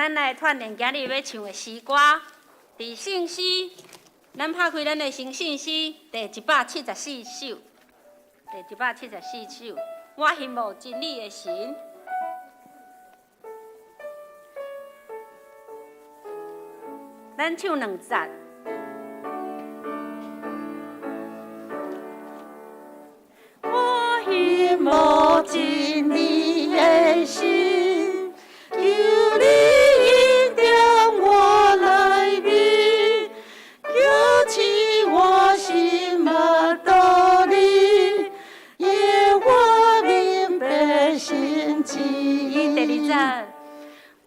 咱來串聯今日欲唱的詩歌，佇聖詩，咱拍開咱的成信詩第174首，第174首，我欣慕真理的神。咱唱兩節。我欣慕真理的神，求你引點我內面，澆起我心目道理，耶和華明白神旨意。第二節。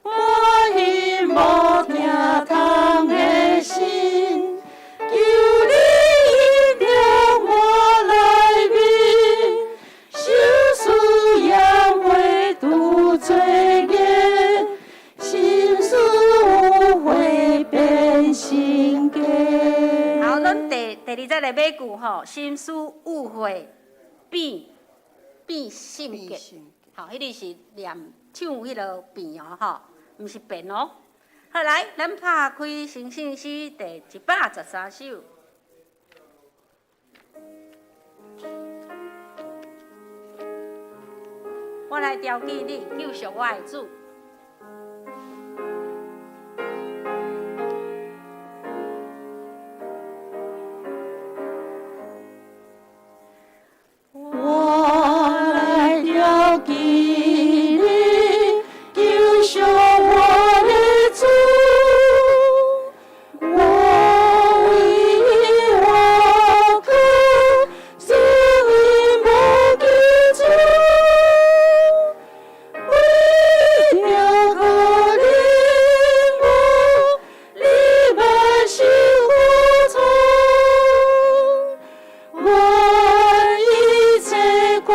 我欣慕疼痛的心，求你引點我內面，心思養血除罪孽，心思有悔變性格。好，咱第二節的尾句吼，心思有悔變性格。好，彼个是念唱彼个變哦，吼，毋是變哦。好，來，咱拍開成信詩第113首。我來調記你，救贖我的主。我來調記你，救贖我的主。我為我苦，所以無救主。為著可憐我，你萬受苦痛。願一切掛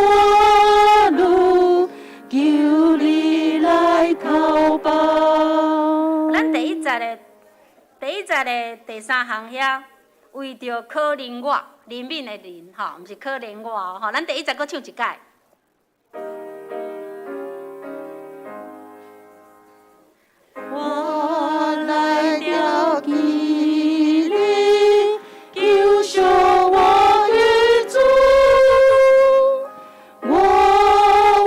慮，求你來投放。咱第一節的第三行遐，為著可憐我，憐憫的憐吼，毋是可憐我哦吼。咱第一節閣唱一擺。我來調記你，救贖我的主。我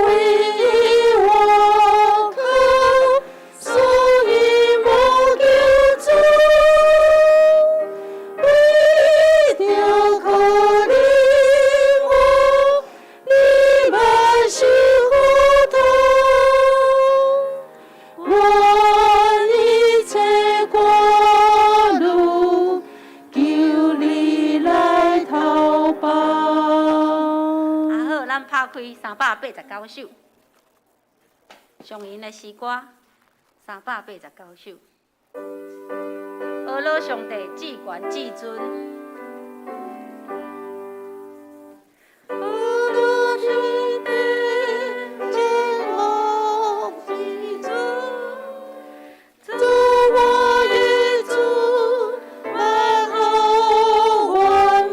為我苦，所以無救主。為著可憐我，你萬受苦痛。願一切掛慮，求你來投放。啊好，咱拍開389首，上銀的詩歌，389首。阿老上帝至懸至尊。阿老上帝至高至尊，做我的主，萬厚萬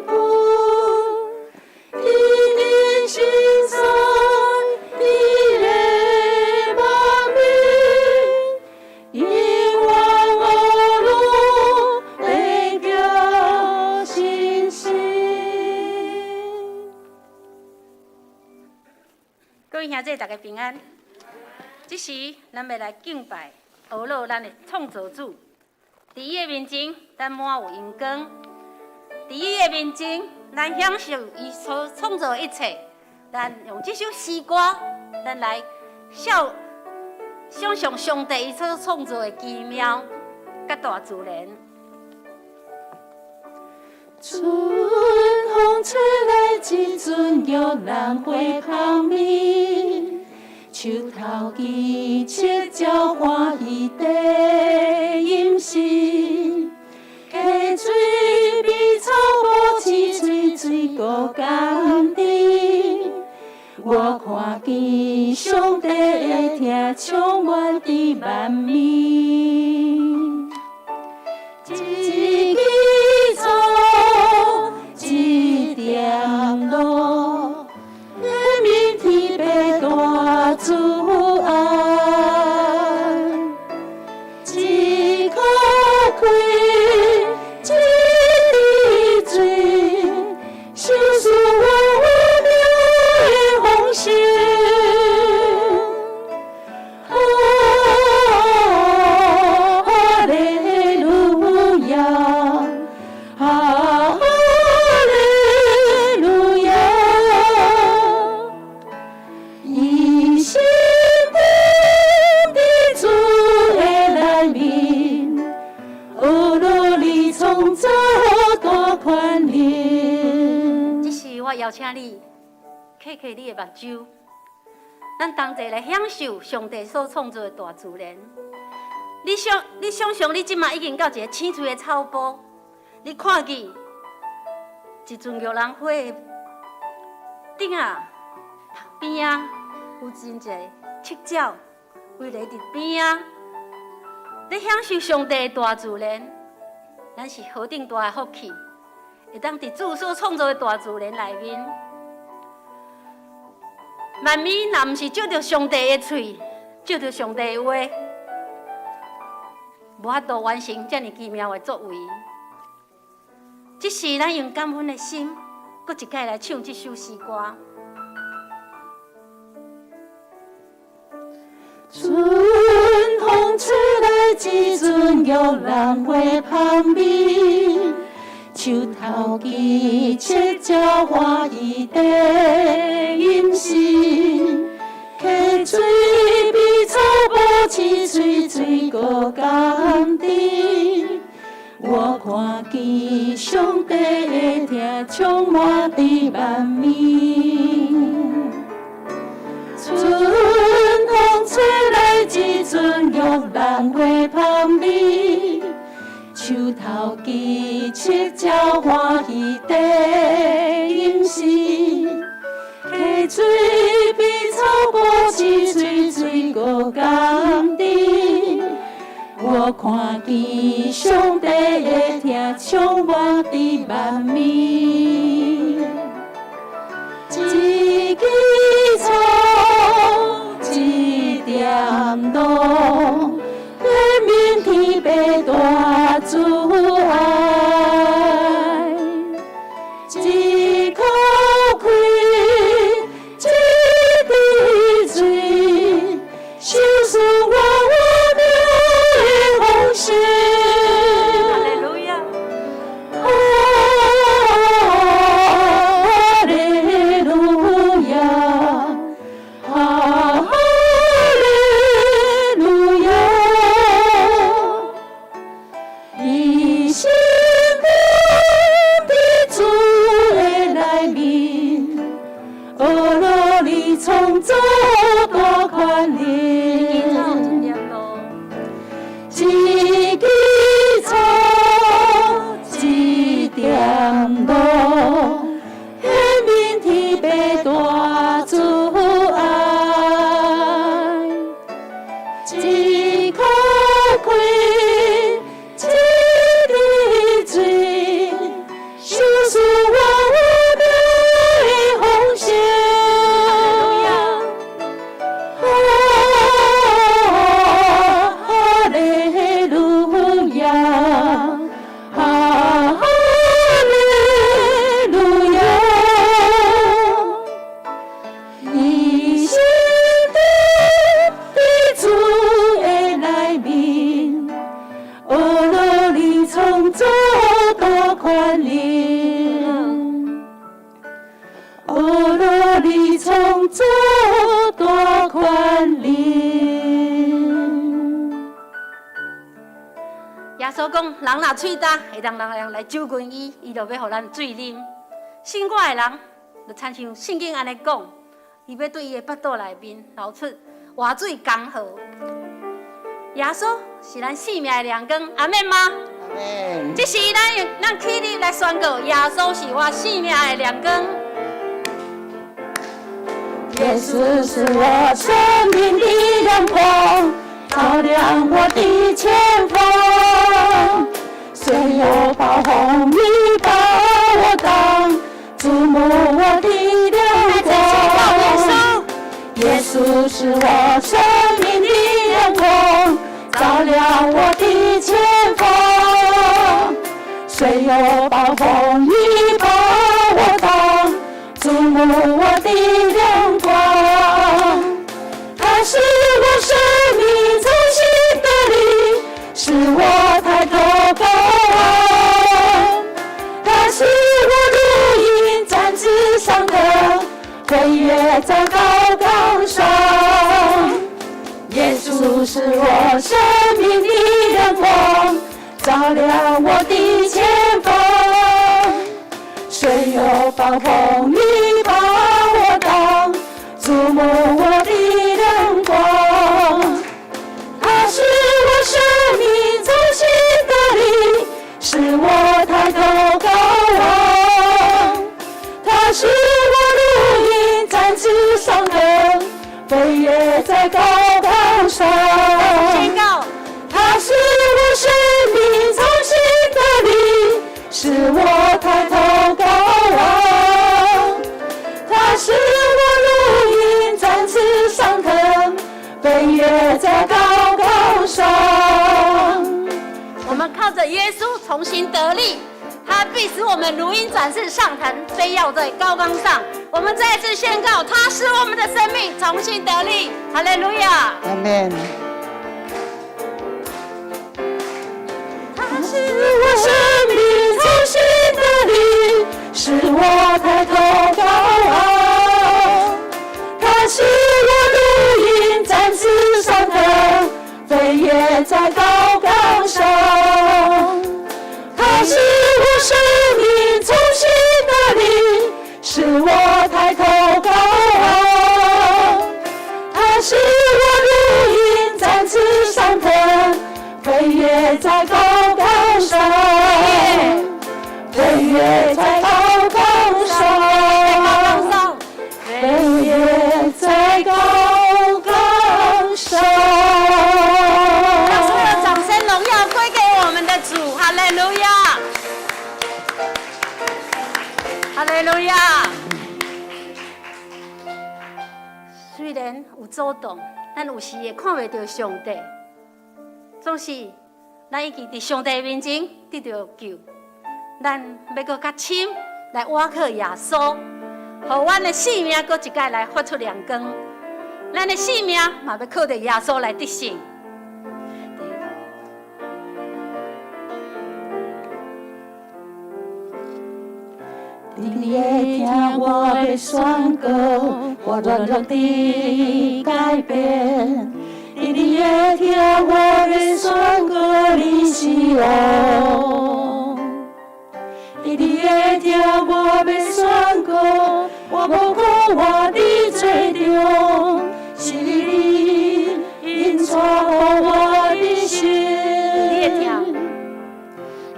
普，天頂神山，佇咧萬民，永遠阿老得叫信心。各位兄弟，大家平安。這時，咱欲來敬拜阿老咱的創造主。佇伊的面前，咱滿有榮光；佇伊的面前，咱享受伊所創造的一切。咱用這首詩歌，咱來想像上帝伊所創造的奇妙佮大自然。春風吹來一陣玉蘭花香味，樹頭枝七鳥歡喜地吟詩，溪水美草埔青翠水果甘甜。我看見上帝的疼充滿佇萬民。一枝草，一點露，下面天父大慈愛。一口氣，一滴水，賞賜我活命的豐盛。哈利路亞，哈利路亞，一心踮佇主的內面，呵樂裡創造大權能。這時我邀請你，開開你的目睭，咱同齊來享受上帝所創造的大自然。你想象你這馬已經到一个青翠的草埔，你看見一陣玉蘭花的頂仔邊仔有真濟赤鳥圍咧佇邊仔，你享受上帝的大自然，咱是何等大的福氣，會當佇主所創造的大自然內面。萬物若毋是照著上帝的喙，照著上帝的話，無法度完成遮爾奇妙的作為。這時，咱用感恩的心，閣一擺來唱這首詩歌。春風吹來一陣玉蘭花香味，樹頭枝七鳥歡喜在吟詩，溪水比草埔青翠水閣甘甜。我看見上帝的疼充滿佇萬物。春風吹來一陣玉蘭花香味，樹頭枝七鳥歡喜在吟詩，溪水比草埔青翠水閣甘甜。我看見上帝的疼充滿佇萬物。一枝草，一點露，顯明天父大慈愛。一口氣，一滴水，賞賜我活命的豐盛。哈利路亞！哈利路亞，哈利路亞，一心踮佇主的內面，呵樂裡創造大權一枝草，能。一點露，一枝草，一點露，顯明天父大慈愛。一口氣，一滴水，賞賜我活命的豐盛。哈哈利路亞，哈利路亞，一心踮佇主的內面，呵樂裡創造大權能，呵樂裡創造大權能。耶穌講，人若喙焦，會當人來就近伊，伊就欲予咱水啉。信我的人，就親像聖經按呢講，伊欲對伊的腹肚內面流出活水江河。耶穌是咱生命的亮光，阿們嗎？阿們。這時咱用咱起立來宣告，耶穌是我生命的亮光。耶穌是我生命的亮光，照亮我的前方。雖有暴風雨把我擋，注目我的亮光。耶穌是我生命的亮光，照照亮我的前方。雖有暴風雨把我擋，注目我的亮光。他使我生命重新得力，使我抬頭高望。他使我如鷹展翅上騰，飛躍在高崗上。耶穌是我生命的亮光，照亮我的前方。雖有暴風雨把我擋，注目我的亮光。他使我生命重新得力，使我抬頭高望。他使我如鷹展翅上騰，飛躍在高崗上。宣告。他使我生命重新得力，使我抬頭高望。他使我如鷹展翅上騰，飛躍在高崗上。我們靠着耶穌重新得力，他必使我們如鷹展翅上騰，飛躍在高崗上。我們再次宣告，他使我們的生命重新得力。哈利路亞！阿門。他使我生命重新得力，使我抬頭高望。他使我如鷹展翅上騰，飛躍在高崗上。他使我生命重新得力，使我抬頭高望。他使我如鷹展翅上騰，飛躍在高崗上，飛躍在高崗上，飛躍在高崗上。讓所有掌聲榮耀歸給我們的主，哈利路亞，哈利路亞。雖然有阻擋，咱有時會看袂著上帝，總是咱已經佇上帝面前得著救，咱欲閣較深來倚靠耶穌，予阮的性命閣一擺來發出亮光，咱的性命嘛欲靠著耶穌來得勝。你會聽我的宣告，我軟弱的改變。你會聽我的宣告，你是王。你會聽我的宣告，我無顧我佇罪中，是你引帶予我的心。你會聽，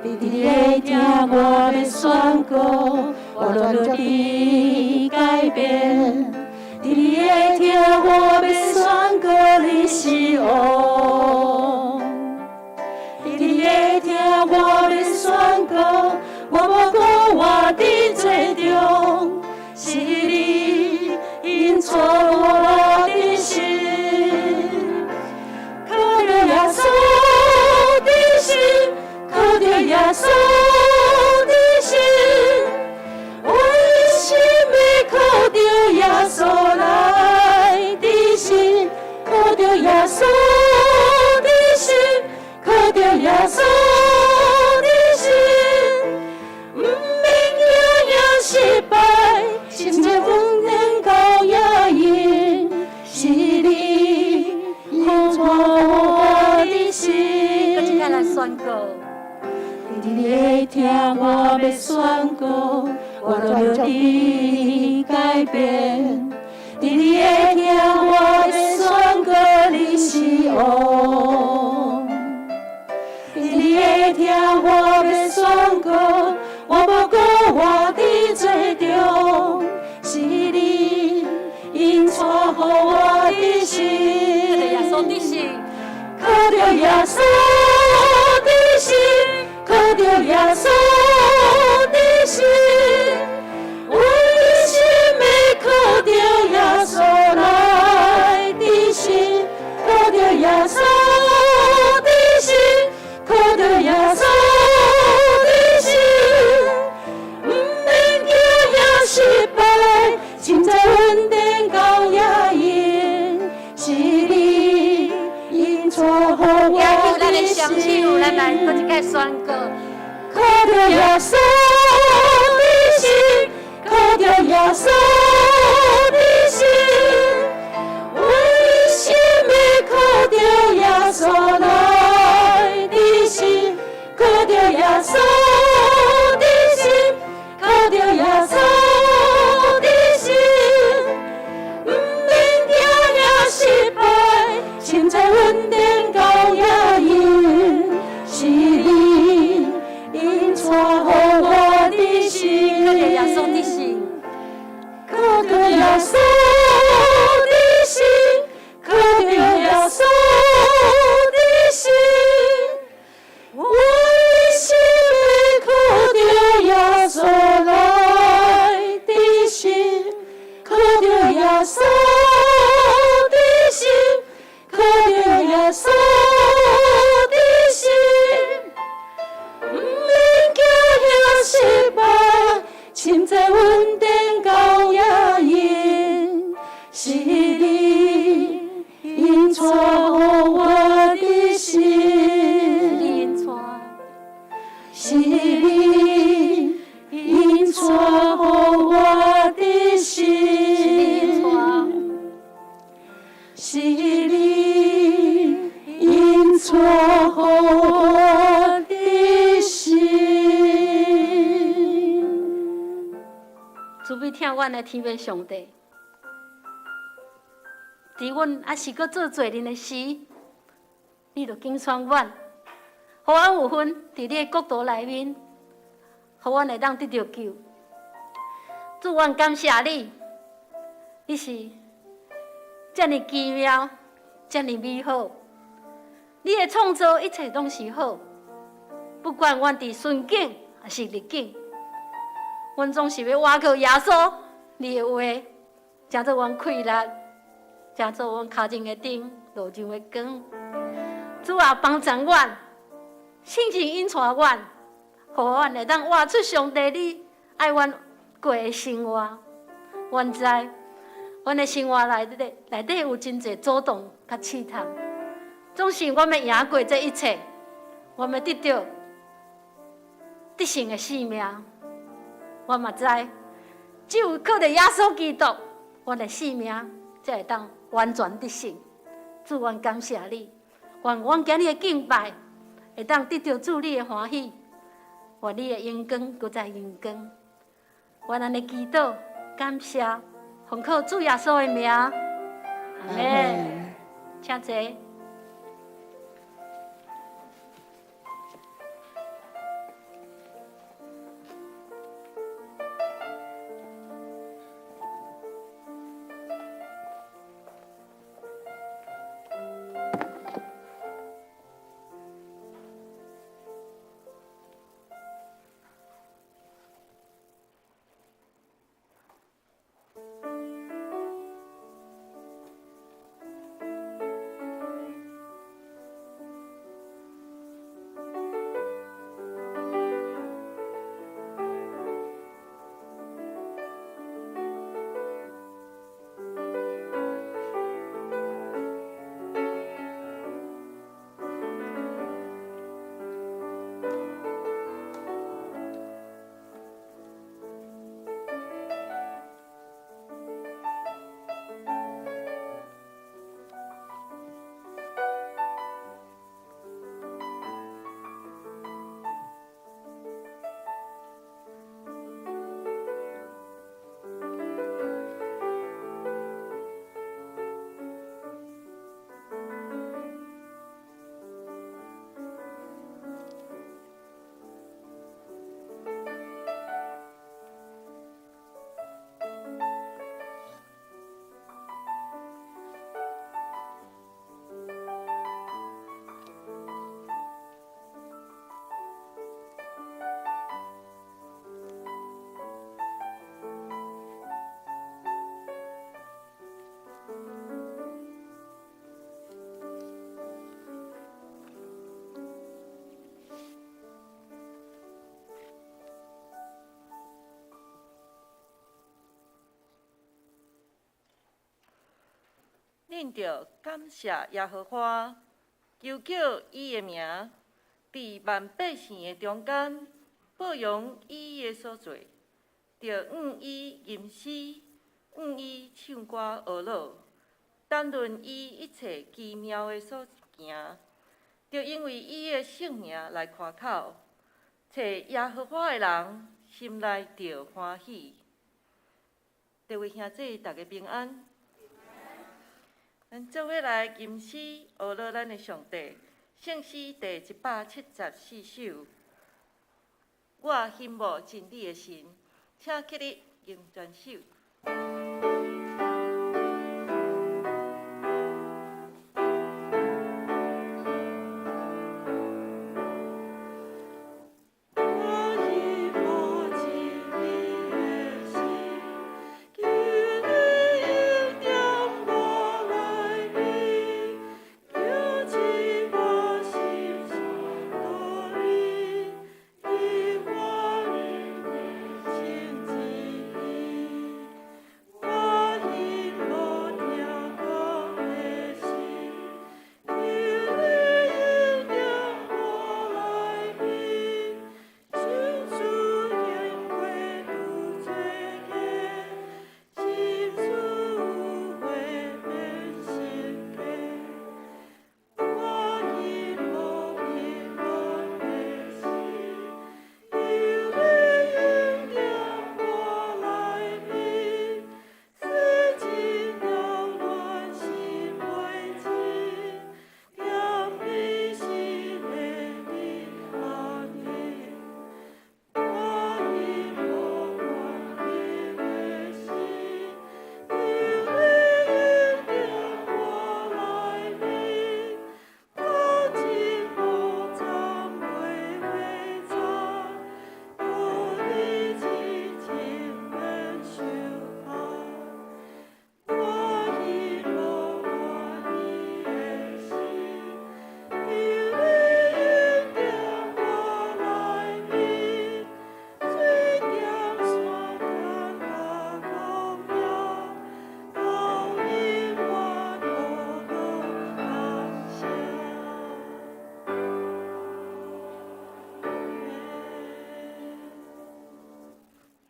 你會聽我的宣告，我軟弱的改變。你會聽我的宣告，你是王。你會聽我的宣告，我無顧我佇罪中，是你引帶我的心。靠著耶穌的心，靠著耶穌的心，我一心欲靠著耶穌來得勝，靠著耶穌得勝，靠著耶穌得勝，毋免驚贏失敗，真正阮能夠贏贏，是你引帶我的心。閣一擺來宣告。你會聽我欲宣告，我軟弱的改變。你會聽我欲宣告，你是王。你會聽我欲宣告，我無顧我佇罪中，是你引帶予我的心。靠著耶穌得勝，靠著耶穌得勝，靠著耶穌得勝，我一心欲靠著耶穌來得勝，靠著耶穌得雙手，咱來閣一擺宣告。靠著耶穌的心，靠著耶穌的心，為什麼靠著耶穌來得勝？靠著耶穌的心，靠著耶穌的心，毋免驚遐失敗，深知穩定到也贏，是你引帶予我得勝。靠著耶穌得勝，靠著耶穌得勝，靠著耶穌得勝，為什麼靠著耶穌來得勝？靠著耶穌得勝，靠著耶穌得勝，毋免驚遐失敗，深知穩定到也贏，是你引帶予我得勝，你引帶，是你引帶予我得勝，是你引帶，是你引帶予我得勝。慈悲疼阮的天父上帝，佇阮猶是閣做罪人的時，你就揀選阮，予阮有份佇你的國度內面，予阮會當得著救。主，阮感謝你，你是遮爾奇妙，遮爾美好。你的創造一切攏是好，不管阮佇順境抑是逆境，阮總是欲倚靠耶穌，你的話，成做阮氣力，成做阮跤前的燈，路上的光。主啊，幫助阮，聖靈引帶阮，予阮會當活出上帝你愛阮過的生活。阮知，阮的生活內底有真濟阻擋佮試探，總是阮欲贏過這一切，阮欲得著得勝的生命。我嘛知，只有靠著耶穌基督，阮的生命才會當完全得勝。主，阮感謝你，願阮今日的敬拜會當得著主你的歡喜，願你的榮光閣再榮光。阮按呢祈禱，感謝，奉靠主耶穌的名，阿們。請坐。恁著感謝耶和華，求叫伊的名，佇萬百姓的中間報揚伊的所做，著向伊吟詩，向伊唱歌呵咾，談論伊一切奇妙的所行，著因為伊的聖名來誇口，揣耶和華的人心內著歡喜。各位兄弟，大家平安。咱做伙來吟詩，呵咾咱的上帝。聖詩第174首。我欣慕真理的神，請起立吟全首。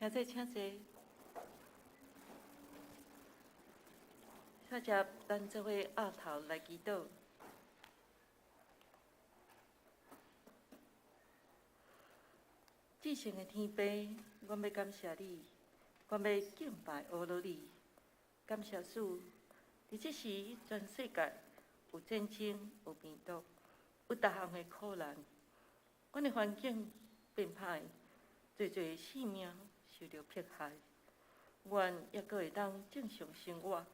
兄弟，請坐。小姐，咱做伙徼頭來祈禱。至聖的天父，阮欲感謝你，阮欲敬拜呵咾你。感謝主，佇這時全世界有戰爭、有病毒、有逐項的苦難，阮的環境變歹，濟濟性命受著迫害，阮猶閣會當正常生活，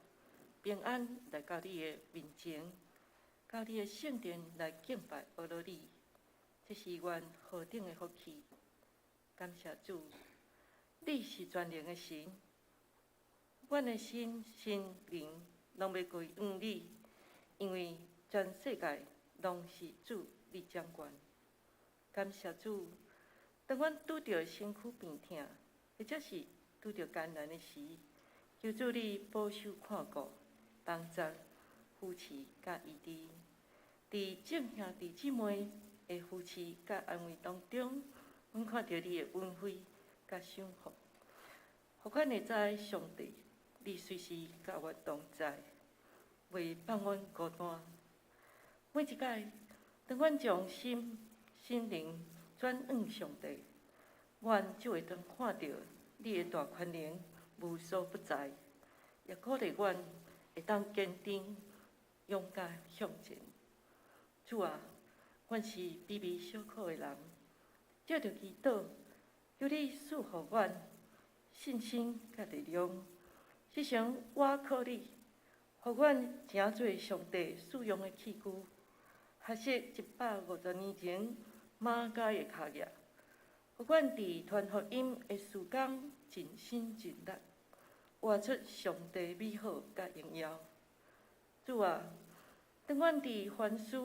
平安來到你的面前，到你的聖殿來敬拜呵咾你，這是阮何等的福氣！感謝主，你是全能的神，阮的身心靈攏欲歸向你，因為全世界攏是主你掌權。感謝主，當阮拄著身軀病痛，或者是拄著艱難的時，求主你保守看顧，幫助、扶持佮醫治。佇眾兄弟姊妹的扶持佮安慰當中，阮看著你的恩惠佮賞福，予阮會知上帝，你隨時佮阮同在，袂放阮孤單。每一擺，當阮將心心靈轉向上帝，阮就會當看著你的大權能無所不在，也鼓勵阮會當堅定、勇敢向前。主啊，阮是卑微小可的人，藉著祈禱，求你賜予阮信心佮力量，時常倚靠你，予阮成做上帝使用的器具，學習150年前馬偕的跤跡，予阮佇傳福音的事工盡心盡力，活出上帝美好佮榮耀。主啊，當阮佇凡事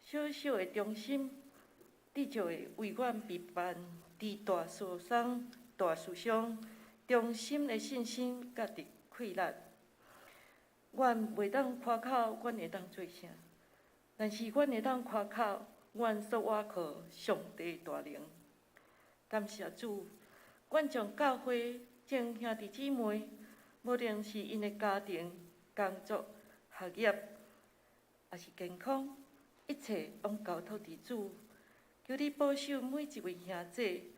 小小的忠心，你就會為阮備辦佇大事上、大事上忠心的信心佮氣力。阮袂當誇口，阮會當做啥？但是阮會當誇口，阮所倚靠上帝大能。感謝主，阮將教會眾兄弟姊妹，無論是𪜶的家庭、工作、學業，抑是健康，一切攏交託佇主。求你保守每一位兄弟，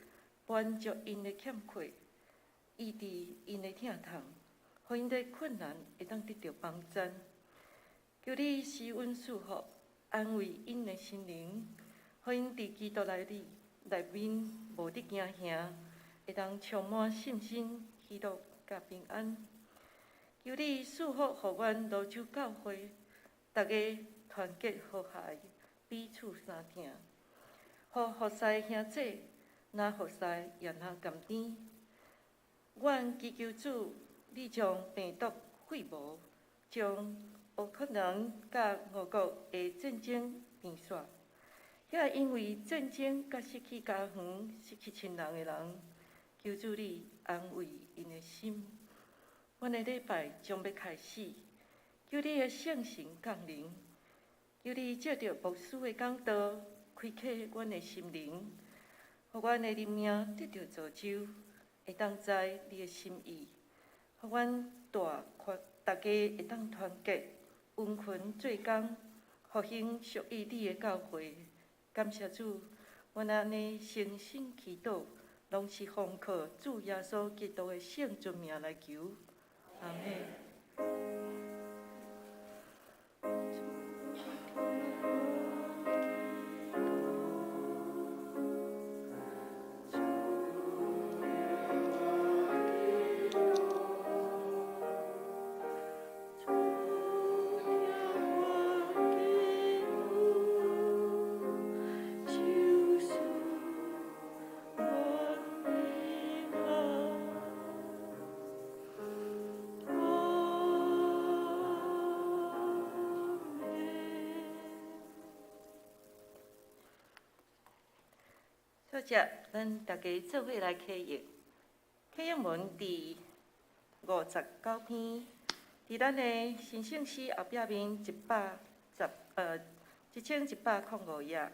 滿足𪜶的欠缺，醫治𪜶的疼痛，予𪜶的困難會當得著幫贊。求你施恩賜福，安慰𪜶的心靈，予𪜶佇基督內裡內面無得驚嚇，會當充滿信心、喜樂佮平安。求你賜福予阮蘆洲教會，逐家團結和諧，彼此相疼。予服侍兄弟，若服侍也若甘甜。阮祈求主，你將病毒廢無，將烏克蘭佮俄國的戰爭平息。遐因為戰爭佮失去家園、失去親人的人，求主你安慰𪜶的心。阮的禮拜將欲開始，求你的聖神降臨，求你藉著牧師的講道，開啟阮的心靈，予阮的靈命得著造就，會當知你的心意，予阮大團，逐家會當團結，殷勤做工，復興屬於你的教會。感謝主，阮按呢誠心祈禱，攏是奉靠主耶穌基督的聖尊名來求。阿們。小姐，咱逐家做伙來啟譯，啟譯文佇59篇，佇咱的神聖詩後壁面1101105頁。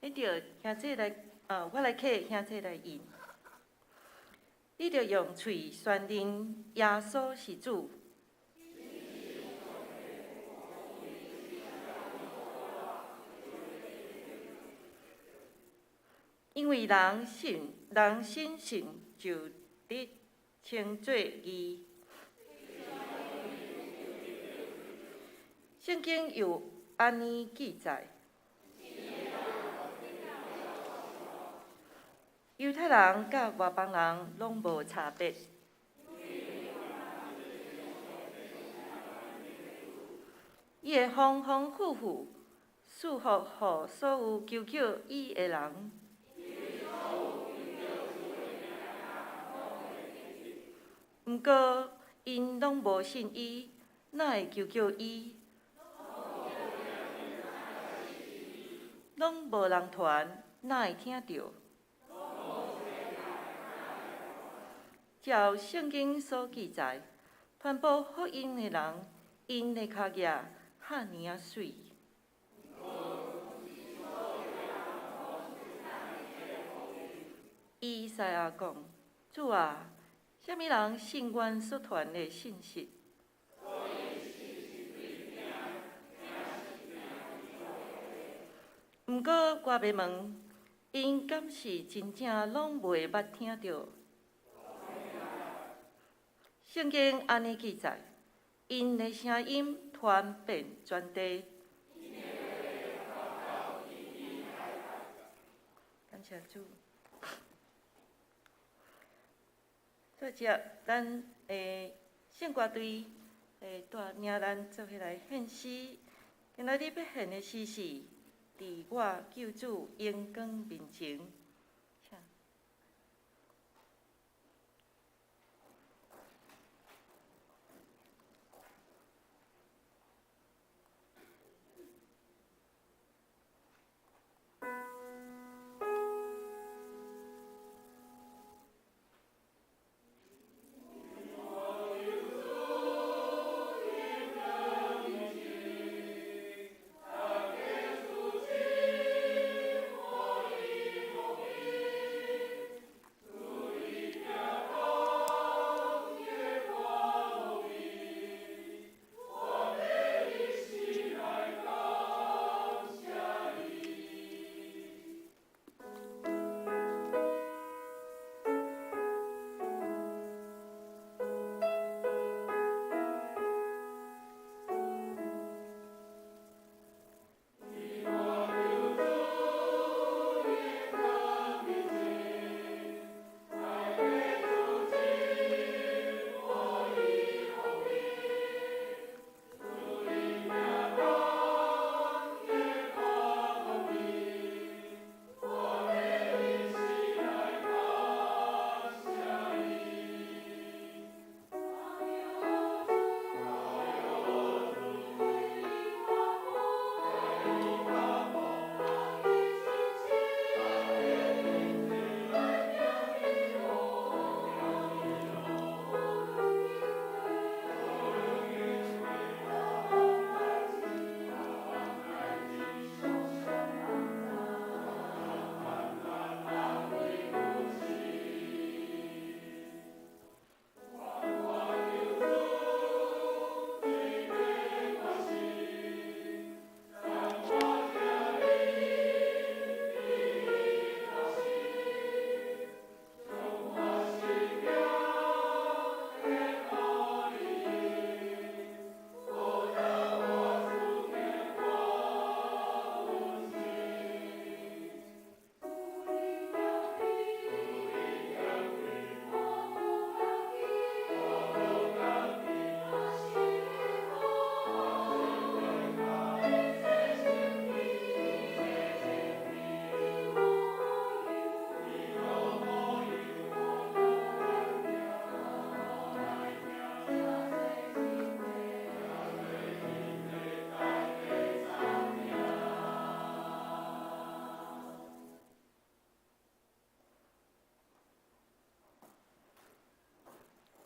你著兄弟來，我來客，兄弟來應。你著用喙宣認耶穌是主。因為人信，人深信就得稱做義。聖經有按呢記載。猶太人佮外邦人攏無差別。伊會豐豐富富賜福予所有求叫伊的人。毋過，𪜶攏無信伊，哪會求叫伊？攏無人傳，哪會聽著？照聖經所記載，傳播福音的人，𪜶的跤跡遐爾仔媠。以賽亞講：主啊，啥物人信阮所傳的信息？毋過我欲問，𪜶敢是真正攏袂捌聽著？聖經按呢記載，𪜶的聲音傳遍全地。感謝主。做者，咱的聖歌隊會帶領咱做伙來獻詩。今仔日欲獻的詩是《佇我救主榮光面前》。請。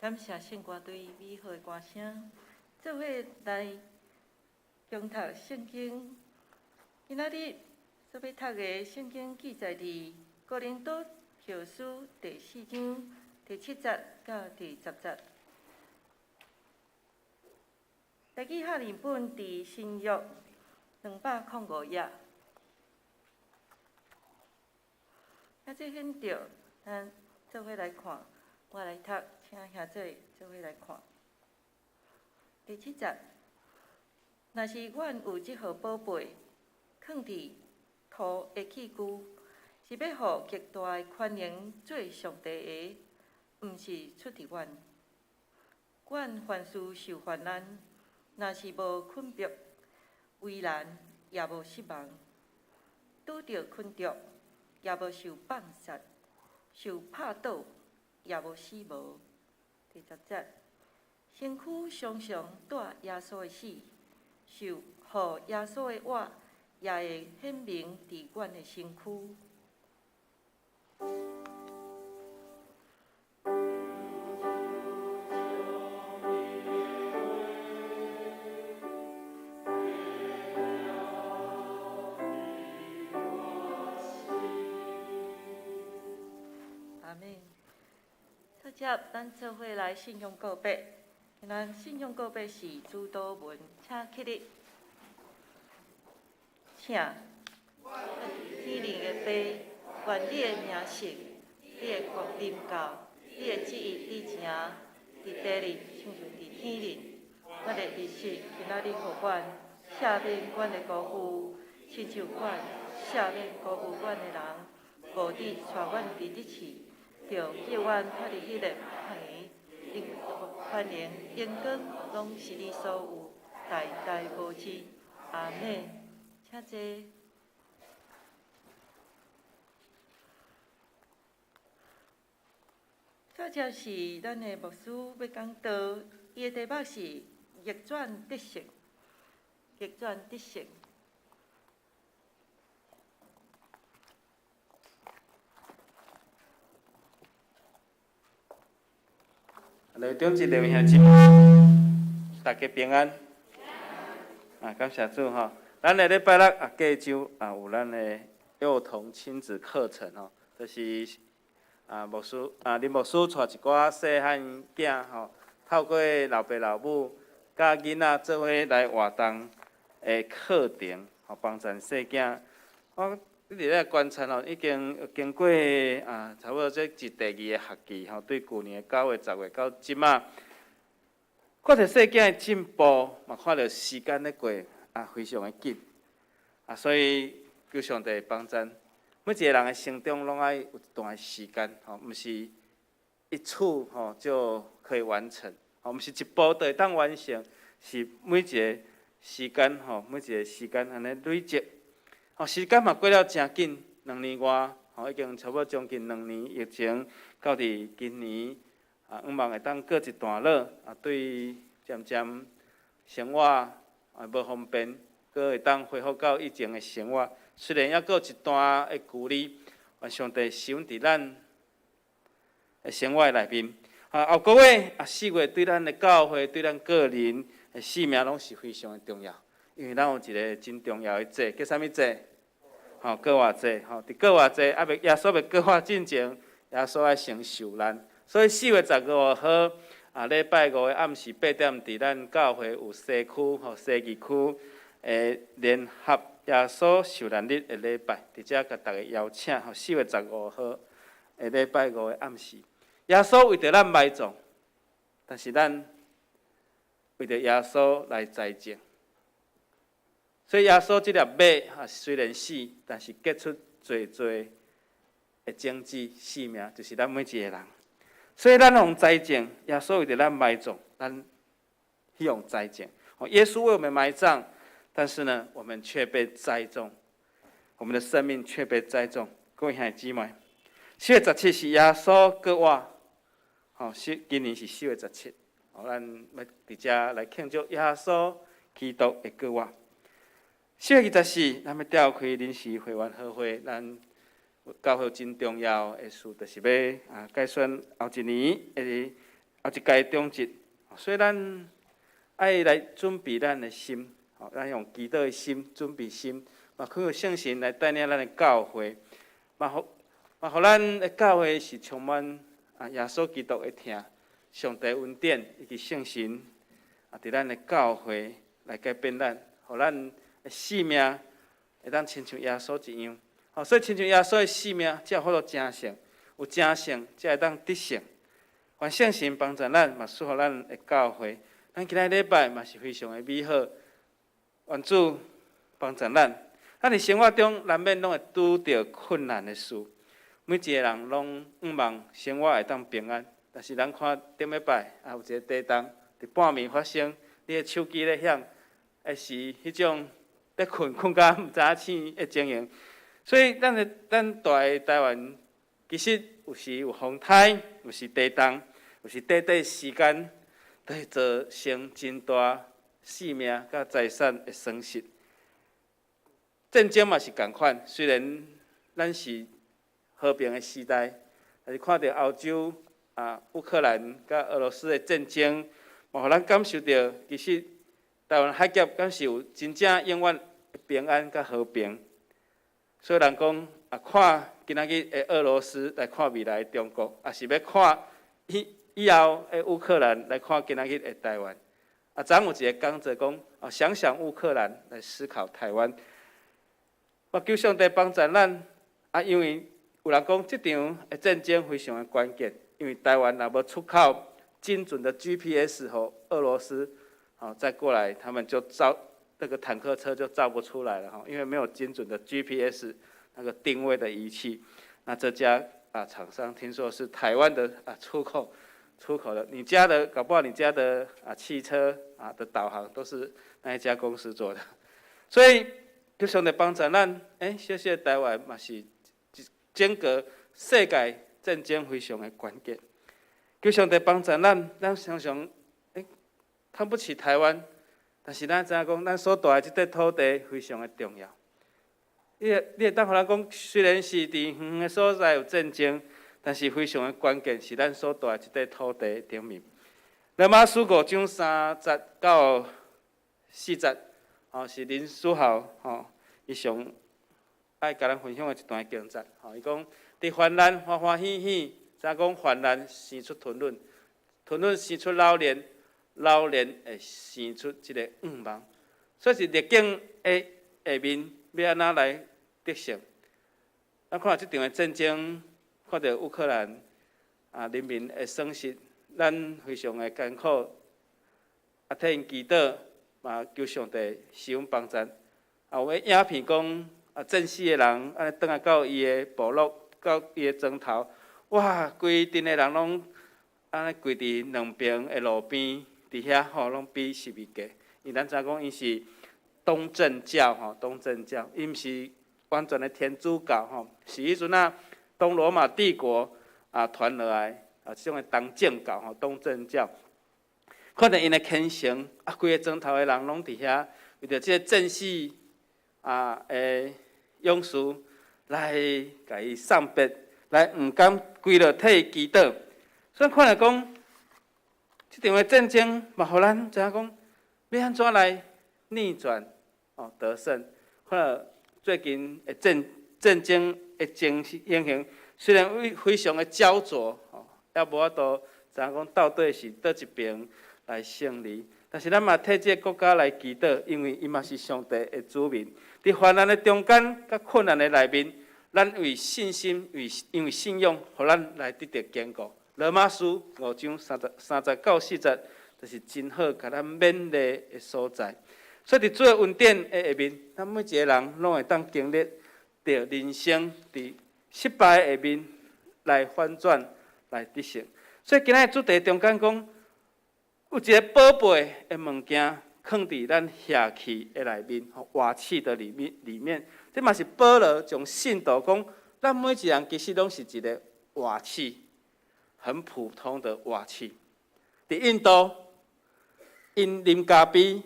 感謝聖歌隊美好的歌聲，做伙來共讀聖經。今仔日所欲讀的聖經記載佇哥林多後書第四章第七節到第十節。台語和譯本佇新約205頁。兄姊顯著，咱做伙來看，我來讀，請兄姊做伙來看。第七節，若是阮有這號寶貝，囥佇土的器具，是欲予極大的權能做上帝的，毋是出佇阮。阮凡事受患難，若是無困迫、為難，也無失望；拄著困局，也無受放殺；受拍倒，也無死無。第十節，身軀常常帶耶穌的死，受予耶穌的活，也會顯明佇阮的身軀。阿們。接著，咱做伙來信仰告白。咱信仰告白是主禱文，請起立。請。天靈的父，願你的名聖，你的國臨到，你的旨意佇成，佇地裡親像佇天頂。阮的日食今仔日予阮，赦免阮的辜負，親像阮赦免辜負阮的人，無得帶阮佇得試，著救阮脫離彼个歹的。因權能、榮光，攏是你所有，代代無盡。阿們。請坐。接著是咱的牧師欲講道，伊的題目是逆轉得勝，逆轉得勝。來中一位兄姊妹，大家平安。啊，感謝主吼！咱的禮拜六啊，隔週啊有咱的幼童親子課程吼，就是啊牧師啊林牧師帶一寡細漢囝吼，透過老爸老母佮囡仔做伙來活動的課程，吼幫助細囝。我一直咧觀察吼，已經經過啊，差不多這是第二个學期吼，對舊年的9月、10月到這馬，看著細囝的進步，嘛看著時間咧過啊，非常的緊啊，所以求上帝幫贊，每一个人的成長攏愛有一段的時間吼，毋是一次吼就可以完成，吼，毋是一步就會當完成，是每一个時間吼，每一个時間按呢累積。吼，時間嘛過了誠緊，兩年外，吼，已經差不多將近兩年疫情，到佇今年，啊，向望會當過一段落，啊，對漸漸生活啊無方便，閣會當恢復到以前的生活。雖然猶閣有一段的距離，願上帝賜恩佇咱的生活內面。啊，後個月啊，4月對咱的教會，對咱個人的生命攏是非常的重要。因為咱有一个真重要的節，叫啥物節？吼，復活節。吼，佇復活節，猶未耶穌未復活進前，耶穌愛先受難。所以4月15號啊，禮拜五的暗時8點，佇咱教會有西區吼西二區的聯合耶穌受難日的禮拜，佇遮共大家邀請吼，四月十五號的禮拜五的暗時，耶穌為著咱埋葬，但是咱為著耶穌來栽種。所以耶穌這粒麥啊，雖然死，但是結出濟濟的種子、生命，就是咱每一個人。所以咱予栽種，耶穌為著咱埋葬，咱去予栽種。耶穌為我們埋葬，但是呢，我們卻被栽種，我們的生命卻被栽種。各位兄弟姊妹，4月17是耶穌復活，吼，是今年是四月十七，吼，咱欲佇遮來慶祝耶穌基督的復活。4月24，咱欲召開臨時會員和會，咱教會真重要的事，就是欲啊改選後一年的啊，一屆中節，所以咱愛來準備咱的心，吼，咱用祈禱的心準備心，嘛懇求聖神來帶領咱的教會，嘛予嘛予咱的教會是充滿啊耶穌基督的疼，上帝恩典以及聖神啊，佇咱的教會來改變咱，予咱的生命會當親像耶穌一樣。吼，所以親像耶穌的生命，才有法度成聖，有成聖才會當得勝。願聖神幫助咱，嘛賜予咱的教會。咱今仔禮拜嘛是非常的美好，願主幫助咱。咱佇生活中難免攏會拄著困難的事，每一个人攏向望生活會當平安。但是咱看頂禮拜啊，有一个地動佇半暝發生，你的手機咧響，會是彼種咧睏睏甲毋知影醒的情形。所以咱的咱蹛的台灣，其實有時有風颱，有時地動，有時短短時間，都會造成真大性命佮財產的損失。戰爭嘛是仝款，雖然咱是和平的時代，但是看著歐洲啊烏克蘭佮俄羅斯的戰爭，嘛予咱感受著，其實台灣海峽敢是有真正永遠平安佮和平。所以人講啊，看今仔日的俄羅斯來看未來的中國，抑是欲看以以後的烏克蘭來看今仔日的台灣。啊，昨昏有一个講座講，啊，想想烏克蘭來思考台灣。我求上帝幫助咱，啊，因為有人講這場的戰爭非常的關鍵，因為台灣若無出口精準的 GPS 予俄羅斯，好再過來，他們就照那個坦克車就照不出來了哈，因為沒有精準的 GPS 那個定位的儀器。那這家啊廠商聽說是台灣的啊出口的，你家的搞不好你家的啊汽車啊的導航都是那一家公司做的，所以求上帝幫助咱，欸，小小台灣嘛是整個世界戰爭非常的關鍵。求上帝幫助咱，咱常常欸看不起台灣，但是咱知影講，咱所蹛的這塊土地非常的重要。你會當予咱講，雖然是佇遠遠的所在有戰爭，但是非常的關鍵是咱所蹛的這塊土地頂面。羅馬書五章三節到四節，吼是林書豪吼，伊上愛共咱分享的一段經節。吼，伊講佇患難歡歡喜喜，知影講患難生出吞忍，吞忍生出老練，老練會生出這个向望。所以是逆境的下面，欲按怎來得勝？咱看這場的戰爭，看著烏克蘭啊人民的損失，咱非常的艱苦，啊，替𪜶祈禱，嘛求上帝施阮幫助。啊，有个影片講啊，戰死的人按呢轉來到伊的部落，到伊的莊頭，哇，規陣的人攏按呢跪佇兩邊的路邊，佇遐吼攏比十字架。因為咱知影講𪜶是東正教吼，東正教，伊毋是完全的天主教吼，是彼陣啊東羅馬帝國啊傳落來啊，這種的東正教吼，東正教。看著𪜶的虔誠，啊，規个莊頭的人攏佇遐，為著這个戰死啊的勇士來共伊送別，來毋甘跪落替伊祈禱。所以看來講，這場的戰爭嘛，予咱知影講，欲按怎來逆轉哦得勝。看著最近的戰爭的情形，雖然非常的焦灼，吼，也無法度知影講到底是佗一邊來勝利。但是咱嘛替這个國家來祈禱，因為伊嘛是上帝的子民。佇患難的中間，佮困難的內面，咱為信心，為因為信仰，予咱來得著堅固。羅馬書五章三節到四節，就是真好，共咱勉勵的所在。所以佇主的恩典的下面，咱每一个人攏會當經歷著人生佇失敗下面來反轉來得勝。所以今仔日主題中間講，有一个寶貝的物件，囥佇咱瓦器的內面，瓦器的裡面裡面，這嘛是保羅將信徒講，咱每一个人其實攏是一个瓦器，很普通的瓦器。佇印度，𪜶啉咖啡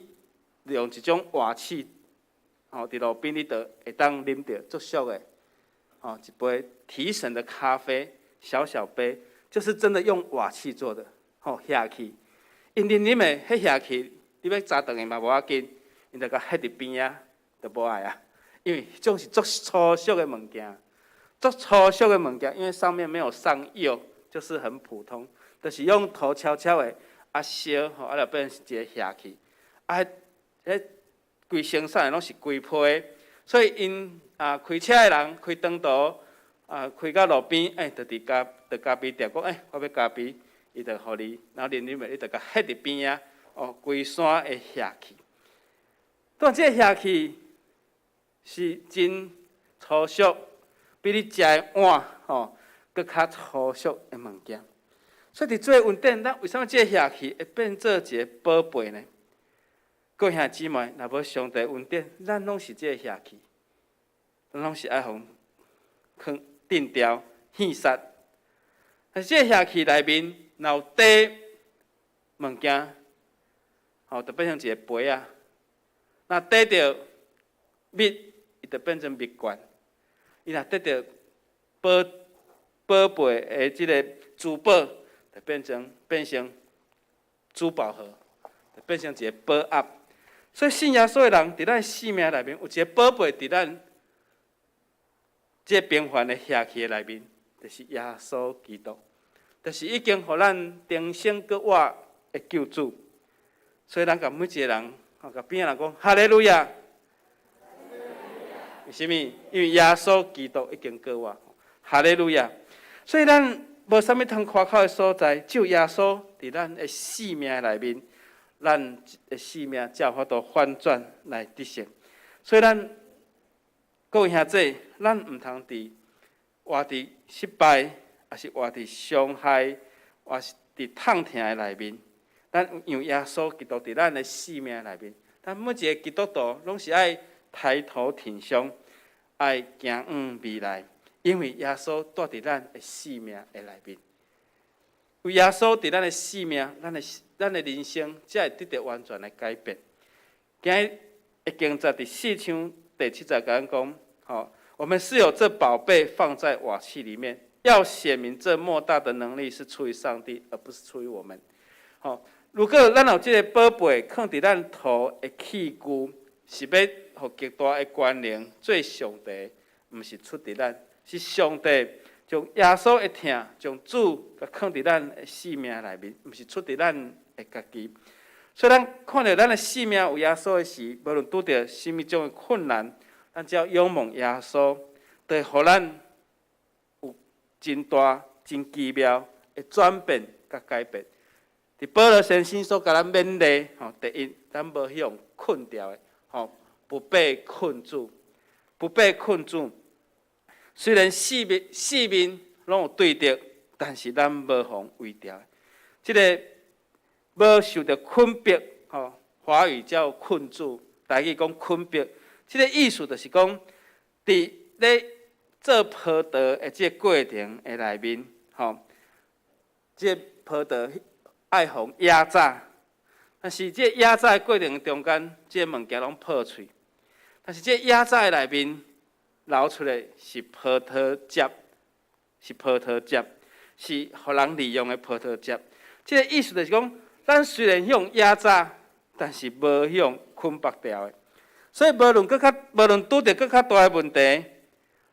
用一種瓦器，吼，佇路邊你就會當啉著足俗的，吼，一杯提神的咖啡，小小杯，就是真的用瓦器做的。吼瓦器。𪜶啉啉的，彼瓦器，你欲紮轉去嘛無要緊，𪜶就共彼佇邊仔，就無愛啊。因為彼種是足粗俗的物件，足粗俗的物件，因為上面沒有上釉，就是很普通，就是用土敲敲的，啊燒吼，啊就變成一个瓦器。啊，彼規生產的攏是規批，所以𪜶啊開車的人開長途啊開到路邊，欸，就佇咖就咖啡店講，欸，我欲咖啡，伊就予你，然後啉啉的，你就共彼佇邊仔，哦，規山的瓦器。當這個瓦器是真粗俗，比你食的碗吼，閣較粗俗的物件。所以佇這個恩典，咱為啥物這個瓦器會變做一個寶貝呢？各位兄弟姊妹，若無上帝恩典，咱攏是這個瓦器，咱攏是愛予囥擲掉、戲殺。但是這個瓦器內面若有綴物件，吼，就變成一個杯仔。若綴著蜜，伊就變成蜜罐；伊若綴著寶寶貝的這個珠寶，就變成珠寶盒，就變成一個寶盒。所以信耶穌的人，佇咱生命內面有一個寶貝，佇咱這個平凡的瓦器的內面，就是耶穌基督，就是已經予咱重生閣活的救主。所以咱共每一個人，吼，共邊仔人講哈利路亞。為啥物？因為耶穌基督已經復活，哈利路亞。所以咱無啥物通誇口的所在，只有耶穌佇咱的生命內面，咱的生命才有法度反轉來得勝。所以咱各位兄弟，咱毋通佇活佇失敗，抑是活佇傷害，抑是佇痛疼的內面。咱讓耶穌基督佇咱的生命內面，咱每一个基督徒攏是愛抬頭挺胸，愛行向未來，因為耶穌蹛佇咱的生命的內面。有耶穌佇咱的生命，咱的人生才會得著完全的改變。今日的經節佇四章第七節共咱講，吼，我們是有這寶貝放在瓦器裡面，要顯明這莫大的能力是出於上帝，而不是出於我們。吼，如果咱有這个寶貝囥佇咱土的器具，是欲予極大的權能做上帝，毋是出佇咱，是上帝將耶穌的疼，將主共囥佇咱的生命內面，毋是出佇咱的家己。所以咱看著咱的生命有耶穌的時，無論拄著啥物種的困難，咱只要仰望耶穌，就會予咱有真大、真奇妙的轉變佮改變。佇保羅先生所共咱勉勵，吼，第一，咱無彼予困牢的，吼，不被困住，不被困住。雖然四面攏有對敵，但是咱無予圍牢。這个無受著困迫，吼，華語叫困住，台語講困迫。這个意思就是講，佇咧做葡萄的這个過程的內面，吼，這个葡萄愛予壓榨，但是這壓榨的過程中間，這个物件攏破碎。但是這壓榨的內面流出來是葡萄汁，是葡萄汁，是予人利用的葡萄汁。這个意思就是講，咱雖然予壓榨，但是無予捆縛牢的。所以無論拄著閣較大的問題，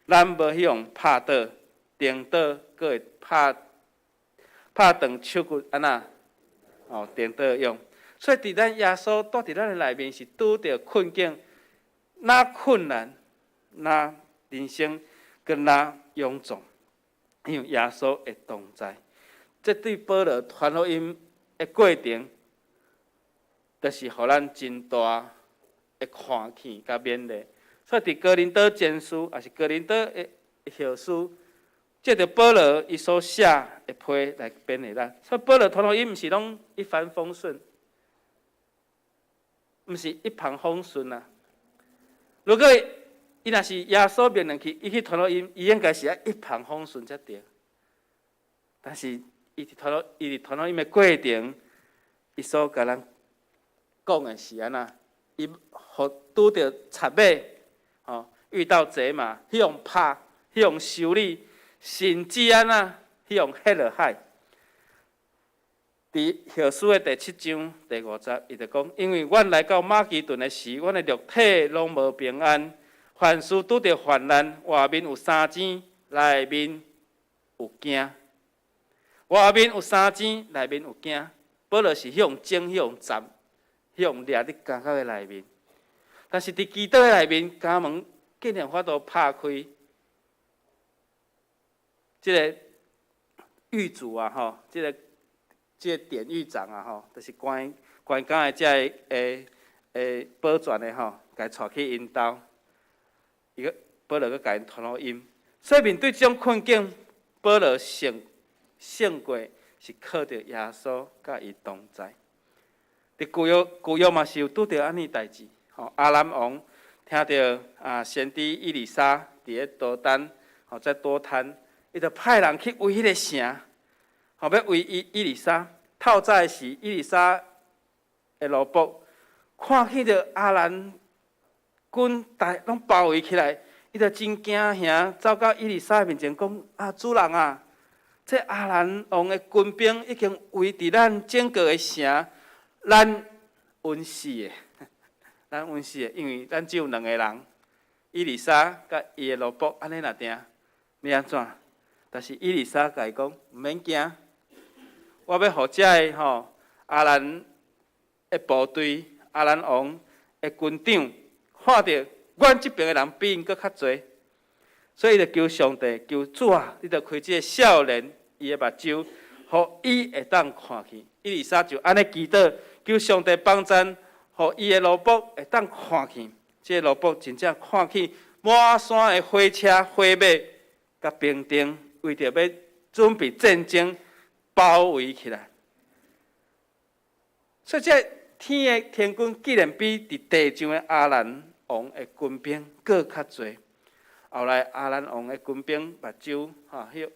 咱無予拍倒、顛倒，閣會拍斷手骨，按怎？哦，顛倒用。所以佇咱耶穌蹛佇咱的內面是拄著困境，若困難，若人生閣若臃腫，因為耶穌會同在。這對保羅傳福音的過程，就是予咱真大的看見佮勉勵。所以佇哥林多前書，抑是哥林多的後書，藉著保羅伊所寫的批來勉勵咱。所以保羅傳福音毋是攏一帆風順，毋是一帆風順啊。如果伊若是耶穌命令去，伊去傳福音，伊應該是愛一帆風順才對。但是伊佇傳福音的過程，伊所共咱講的是按怎？伊予拄著賊馬，吼，遇到賊馬，彼予拍，彼予修理，甚至按怎，彼予彼落海。佇後書的第七章第五節，伊就講：因為阮來到馬其頓的時，阮的肉體攏無平安，凡事拄著患難，外面有三更，內面有驚。外面有三更，內面有驚。保羅是彼種整、彼種斬、彼種掠佇監獄的內面，但是佇祈禱的內面，監門竟然法度拍開，這个獄卒啊，吼，這个典獄長啊，吼，就是關關監的這个保全的吼，共𤆬去𪜶兜，伊閣保羅閣共𪜶傳福音。所以面對這種困境，保羅勝過是靠著耶穌佮伊同在。佇舊約舊約嘛是有拄著按呢代誌，吼，亞蘭王聽著啊先知以利沙佇咧多丹，吼在多攤，伊就派人去圍彼个城，吼欲圍以利沙。透早的時，以利沙的奴僕看見著亞蘭軍大攏包圍起來，伊就真驚嚇，走到以利沙面前講：啊，主人啊，這亞蘭王的軍兵已經圍佇咱整個的城，咱穩死的，咱穩死的，因為咱只有兩個人，以利沙佮伊的奴僕，按呢若定，欲按怎？但是以利沙共伊講，毋免驚，我欲予這个吼亞蘭的部隊、亞蘭王的軍長看著阮這邊的人比𪜶閣較濟，所以伊就求上帝，求主啊，你著開這个少年伊的目睭，予伊會當看見。以利沙就按呢祈禱，求上帝幫贊，予伊的奴僕會當看見。這个奴僕真正看見滿山的火車、火馬、佮兵丁，為著欲準備戰爭，包圍起來。所以這天的天軍竟然比佇地上的亞蘭王的軍兵閣較濟。後來亞蘭王的軍兵目睭吼，彼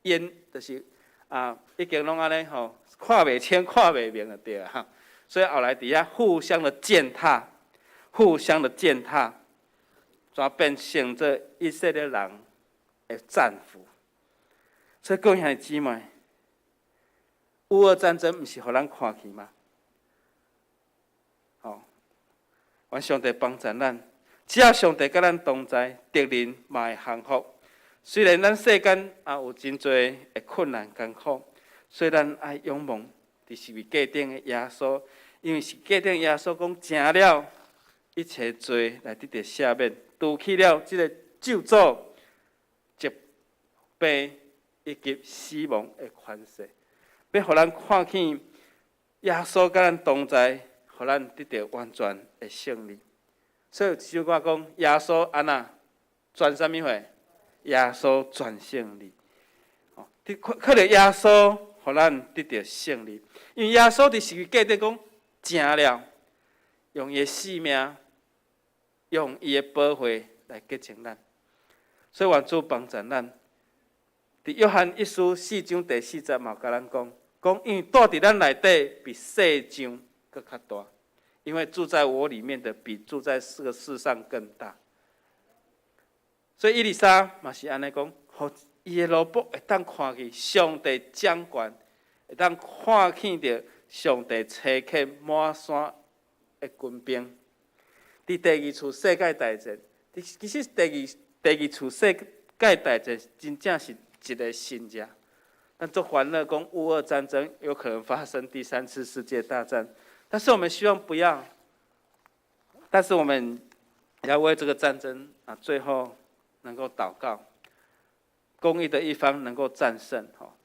眼就是啊，已經攏按呢吼，看袂清、看袂明就對啊。所以後來佇遐互相的踐踏，互相的踐踏，怎變成做以色列人的戰俘。所以各位兄弟姊妹，烏俄戰爭毋是予咱看去嗎？吼，願上帝幫助咱，只要上帝佮咱同在，敵人嘛會降服。雖然咱世間也有真濟的困難艱苦，所以咱愛仰望佇十字架頂的耶穌，因為十字架頂耶穌講成了，一切罪來得著赦免，除去了這个咒詛、疾病以及死亡的權勢，欲予咱看見耶穌佮咱同在，予咱得著完全的勝利。所以有一首歌講耶穌按怎全啥物貨？耶穌全勝利。哦，靠著耶穌，予咱得著勝利。因為耶穌佇十字架頂講成了，用伊的性命，用伊的寶血來潔淨咱。所以願主幫助咱。佇約翰一書四章第四節嘛，共咱講，講因為住佇咱內底比世上閣較大，因為住在我裡面的比住在這個世上更大。所以以利沙嘛是按呢講，予伊的奴僕會當看見上帝掌權，會當看見著上帝差遣滿山的軍兵。佇第二次世界大戰，其實第二次世界大戰真正是一个神跡。咱足煩惱講烏俄戰爭有可能發生第三次世界大戰，但是我們希望不要。但是我們要為這個戰爭啊，最後能夠禱告，公義的一方能夠戰勝。吼，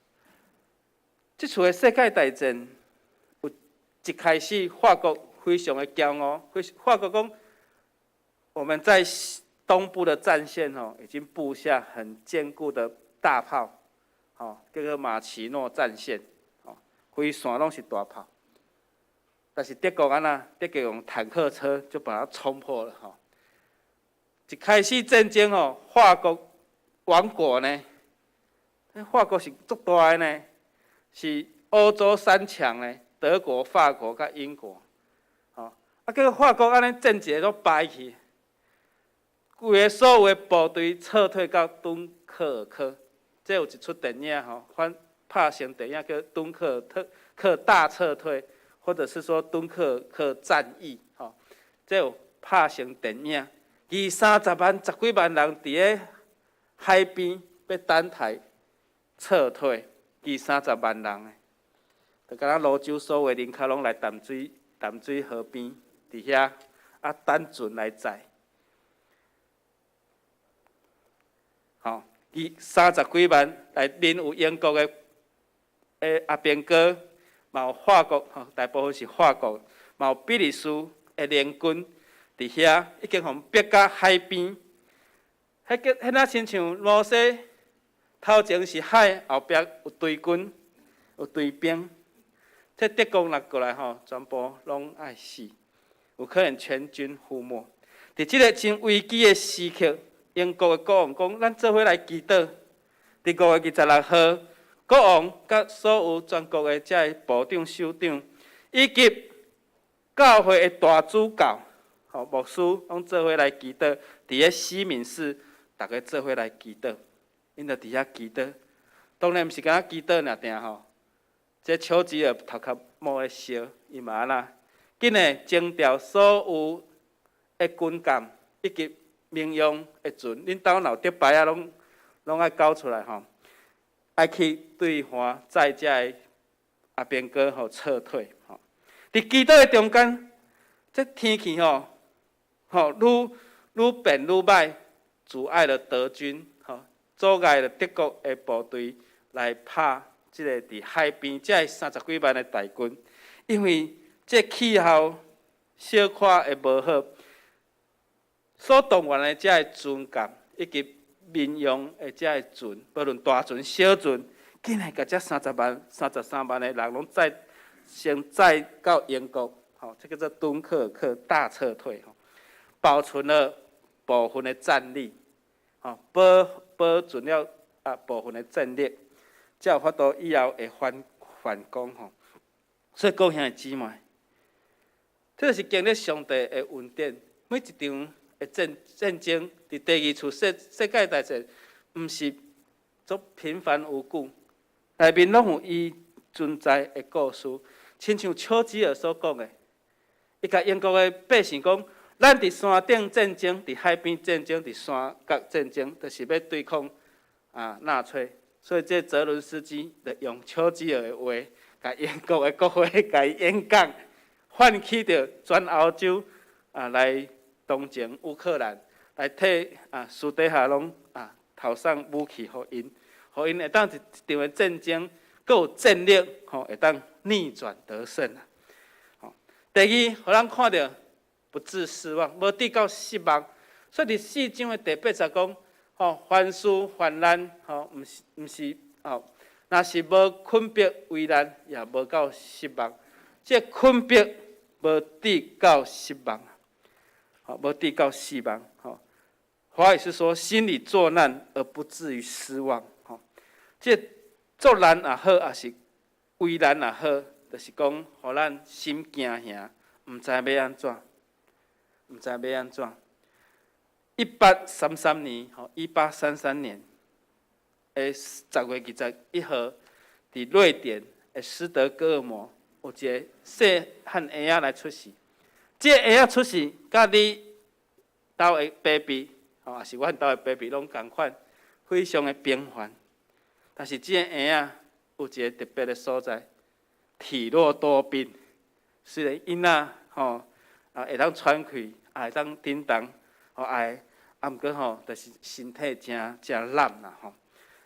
這次的世界大戰有一開始法國非常的驕傲，法國講我們在東部的戰線哦，已經布下很堅固的大炮，吼，叫做馬奇諾戰線，吼，規線攏是大炮。但是德國按怎？德國用坦克車就把它衝破了，吼。一開始戰爭哦，法國亡國呢？法國是足大的呢，是歐洲三強呢，德國、法國佮英國，吼，啊，結果法國按呢戰一下攏敗去，規个所有的部隊撤退到敦刻爾克，這有一齣電影吼，反拍成電影叫《敦刻爾克大撤退》，或者是說敦刻爾克戰役，吼，這有拍成電影。二三十萬、十幾萬人佇咧海邊欲等待撤退，二三十萬人的，就敢若蘆洲所有人口攏來淡水淡水河邊，佇遐啊等船來載。吼，二三十幾萬內面有英國的的阿兵哥，嘛有法國，吼，大部分是法國，嘛有比利時的聯軍。佇遐已經予逼到海邊，彼個彼若親像摩西頭前是海，後壁有追軍，有追兵。這德國若過來吼，全部攏愛死，有可能全軍覆沒。佇這个真危機的時刻，英國的國王講：咱做伙來祈禱。佇5月26號，國王佮所有全國的這个部長、首長，以及教會的大主教。吼，牧師攏做伙來祈禱，佇咧西敏寺，逐家做伙來祈禱，𪜶就佇遐祈禱。當然毋是干焦祈禱爾定吼，這丘吉爾頭殼冒咧燒，伊嘛按怎？緊的徵調所有的軍艦以及民用的船，恁兜若有竹排仔，攏攏愛交出來吼，愛去對岸載這个阿兵哥吼撤退吼。佇祈禱的中間，這天氣吼。吼，愈愈變愈歹，阻礙了德軍，吼，阻礙了德國的部隊來拍這个佇海邊這三十幾萬的大軍，因為這氣候小可會無好，所動員的這个船艦以及民用的這个船，無論大船、小船，竟然共這三十萬、33萬的人攏載先載到英國，吼，這叫做敦刻爾克大撤退，吼。保存了部分的戰力，吼，保保存了啊部分的戰力，才有法度以後會反反攻吼。所以各位兄弟姊妹，這是經歷上帝的恩典。每一場的戰戰爭，佇第二次世世界大戰，毋是足平凡無故，內面攏有伊存在的故事。親像丘吉爾所講的，伊共英國的百姓講。咱佇山頂戰爭，佇海邊戰爭，佇山角戰爭，就是欲對抗啊納粹。所以這澤倫斯基就用丘吉爾的話，共英國的國會共伊演講，喚起著全歐洲啊來同情烏克蘭，來替啊私底下攏啊投送武器予𪜶，予𪜶會當一場的戰爭，閣有戰略吼，會當逆轉得勝啊！吼，第二，予咱看著。不致失望，無致到失望。所以佇四章的第八節講，吼，凡事患難，吼，毋是毋是，吼，若是無困迫為難，也無到失望。這困迫無致到失望，吼，無致到失望，吼。華語是說，心裡作難而不至於失望，吼。這作難也好，抑是為難也好，就是講，予咱心驚嚇，毋知欲按怎。毋知欲按怎。1833年，吼，1833年的10月21號，佇瑞典的斯德哥爾摩有一个細漢嬰仔來出世。這个嬰仔出世，佮你兜的 baby，吼，抑是阮兜的 baby 攏仝款，非常的平凡。但是這个嬰仔有一个特別的所在，體弱多病。雖然囡仔吼啊會當喘氣。會當叮當，吼愛，啊毋過吼，就是身體誠誠懶啦吼，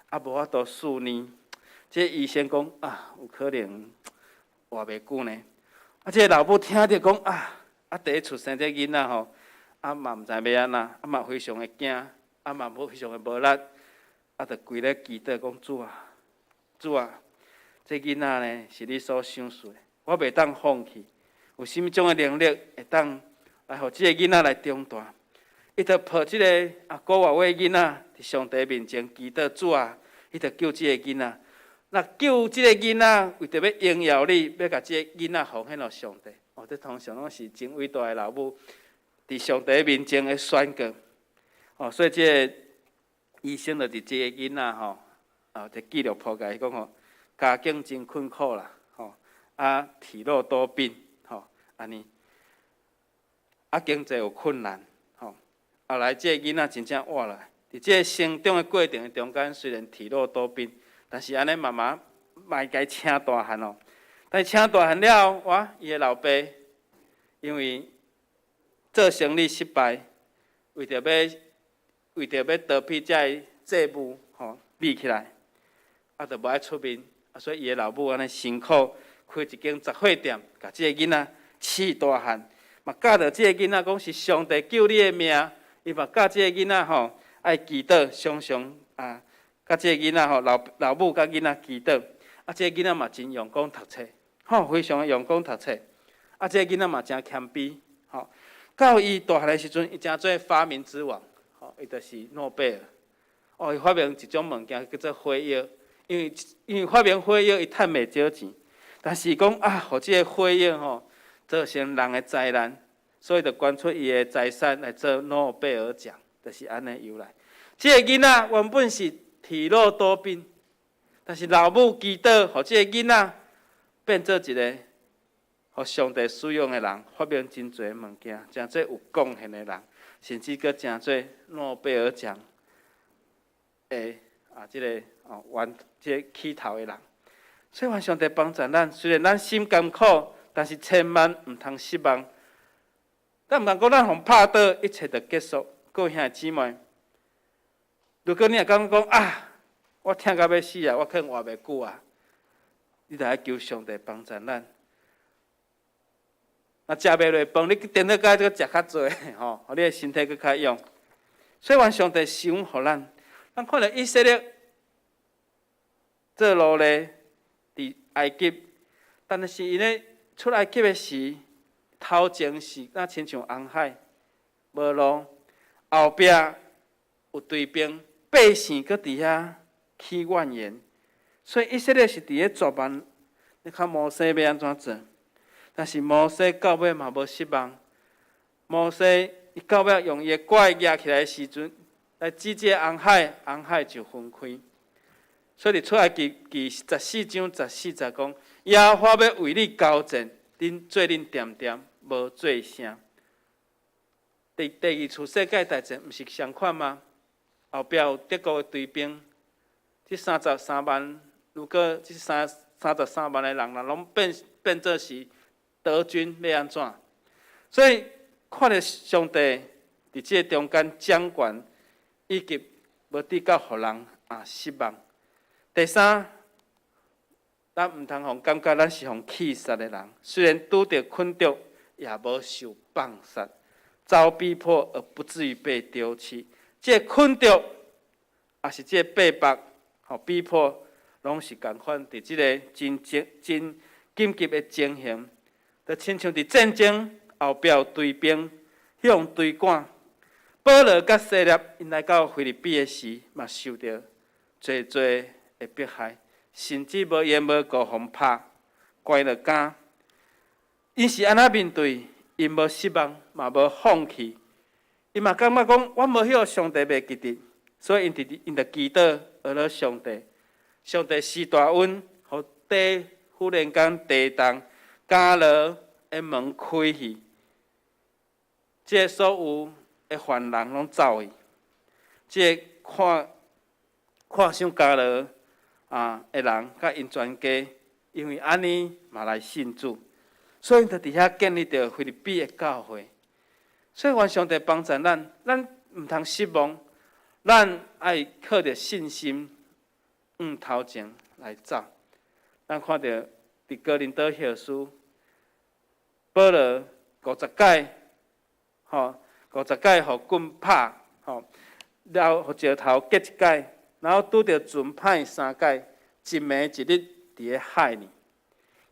啊無法度四年，這醫生講啊，有可能活袂久呢。啊，這個老母聽著講啊，啊第一出生這囡仔吼，啊嘛毋知欲按怎，啊嘛非常的驚，啊嘛非常的無力，啊就規咧祈禱講主啊，主啊，這囡仔呢是你所賞賜的，我袂當放棄，有啥物種的能力會當來予這個囡仔來長大，伊就抱這个啊古娃娃囡仔佇上帝面前祈禱主啊，伊就救這个囡仔。若救這个囡仔，為著欲榮耀你，欲共這个囡仔奉獻予上帝。哦，這通常攏是真偉大的老母，佇上帝面前的宣告。哦，所以這个醫生就佇這个囡仔吼，啊，佇記錄簿共伊講吼，家境真困苦啦，吼，啊，體弱多病，吼，按呢，啊，經濟有困難，吼，後來這个囡仔真正活來，佇這个成長的過程中間，雖然體弱多病，但是按呢媽媽嘛共伊請大漢哦，但是請大漢了後，哇，伊的老爸因為做生意失敗，為著欲逃避這个債務，吼，匿起來，啊，就無愛出面，啊，所以伊的老母按呢辛苦開一間雜貨店，共這个囡仔飼大漢，嘛教導這个囡仔講是上帝救你的命，伊嘛教這个囡仔吼愛祈禱，常常啊，佮這個囡仔吼老老母佮囡仔祈禱，啊，這个囡仔嘛真用功讀冊，吼，非常的用功讀冊，啊，這個囡仔嘛誠謙卑，吼，到伊大漢的時陣，伊成做發明之王，吼，伊就是諾貝爾。哦，伊發明一種物件叫做火藥，因為發明火藥，伊趁袂少錢，但是講啊，予這个火藥吼造成人的災難，所以就捐出伊的財產來做諾貝爾獎，就是按呢由來。這个囡仔原本是體弱多病，但是老母祈禱，予這個囡仔變做一个予上帝使用的人，發明真濟物件，成做有貢獻的人，甚至閣成做諾貝爾獎的啊，這个哦，原這个起頭的人。所以願上帝幫助咱，雖然咱心甘苦，但是千萬毋通失望。咱毋通講咱予拍倒，一切就結束。各位兄弟姊妹，如果你若感覺講啊，我疼甲欲死啊，我可能活袂久啊，你著愛求上帝幫助咱。若食袂落飯，你顛倒該閣食較濟吼，予你的身體閣較勇。所以願上帝施恩予咱。咱看著以色列做奴隸佇埃及，但是𪜶咧出埃及的時，頭前是若親像紅海，無路，後壁有追兵，百姓閣佇遐起怨言，所以以色列是佇咧絕望。你看摩西欲按怎做？但是摩西到尾嘛無失望。摩西伊到尾用伊的拐舉起來的時陣，來指這個紅海，紅海就分開。所以佇出埃及記14章14節講，耶和華欲為你交戰，恁做恁恬恬無做聲。第二次世界大戰毋是相款嗎？後壁有德國的追兵，這三十三萬，如果這三十三萬的人，若攏變做是德軍，欲按怎？所以看著上帝佇這个中間掌權，以及無至到予人啊失望。第三，咱毋通予感覺咱是予棄殺的人，雖然拄著困局，也無受放殺，遭逼迫而不至於被丟棄。這个困局，抑是這個逼迫、予逼迫，攏是仝款。佇這个真真真緊急的情形，就親像佇戰爭後壁有追兵，彼予追趕。保羅佮西勒𪜶來到腓立比的時，嘛受著濟濟的迫害，甚至無緣無故予拍，關落監。𪜶是按怎面對？𪜶無失望，嘛無放棄。𪜶嘛感覺講，我無予上帝袂記得，所以𪜶就祈禱，哀求上帝。上帝施大恩，予地忽然間地動，監牢的門開去，這所有的犯人攏走去。這個看看守監牢啊的人，佮𪜶全家，因為按呢嘛來信主，所以就佇遐建立著腓立比的教會。所以願上帝幫助咱，咱毋通失望，咱愛靠著信心向頭前來走。咱看著佇哥林多後書，保羅五十擺，吼，五十擺予棍拍，吼，了後予石頭擊一擺，然後拄著船歹三擺，一暝一日佇咧海裡。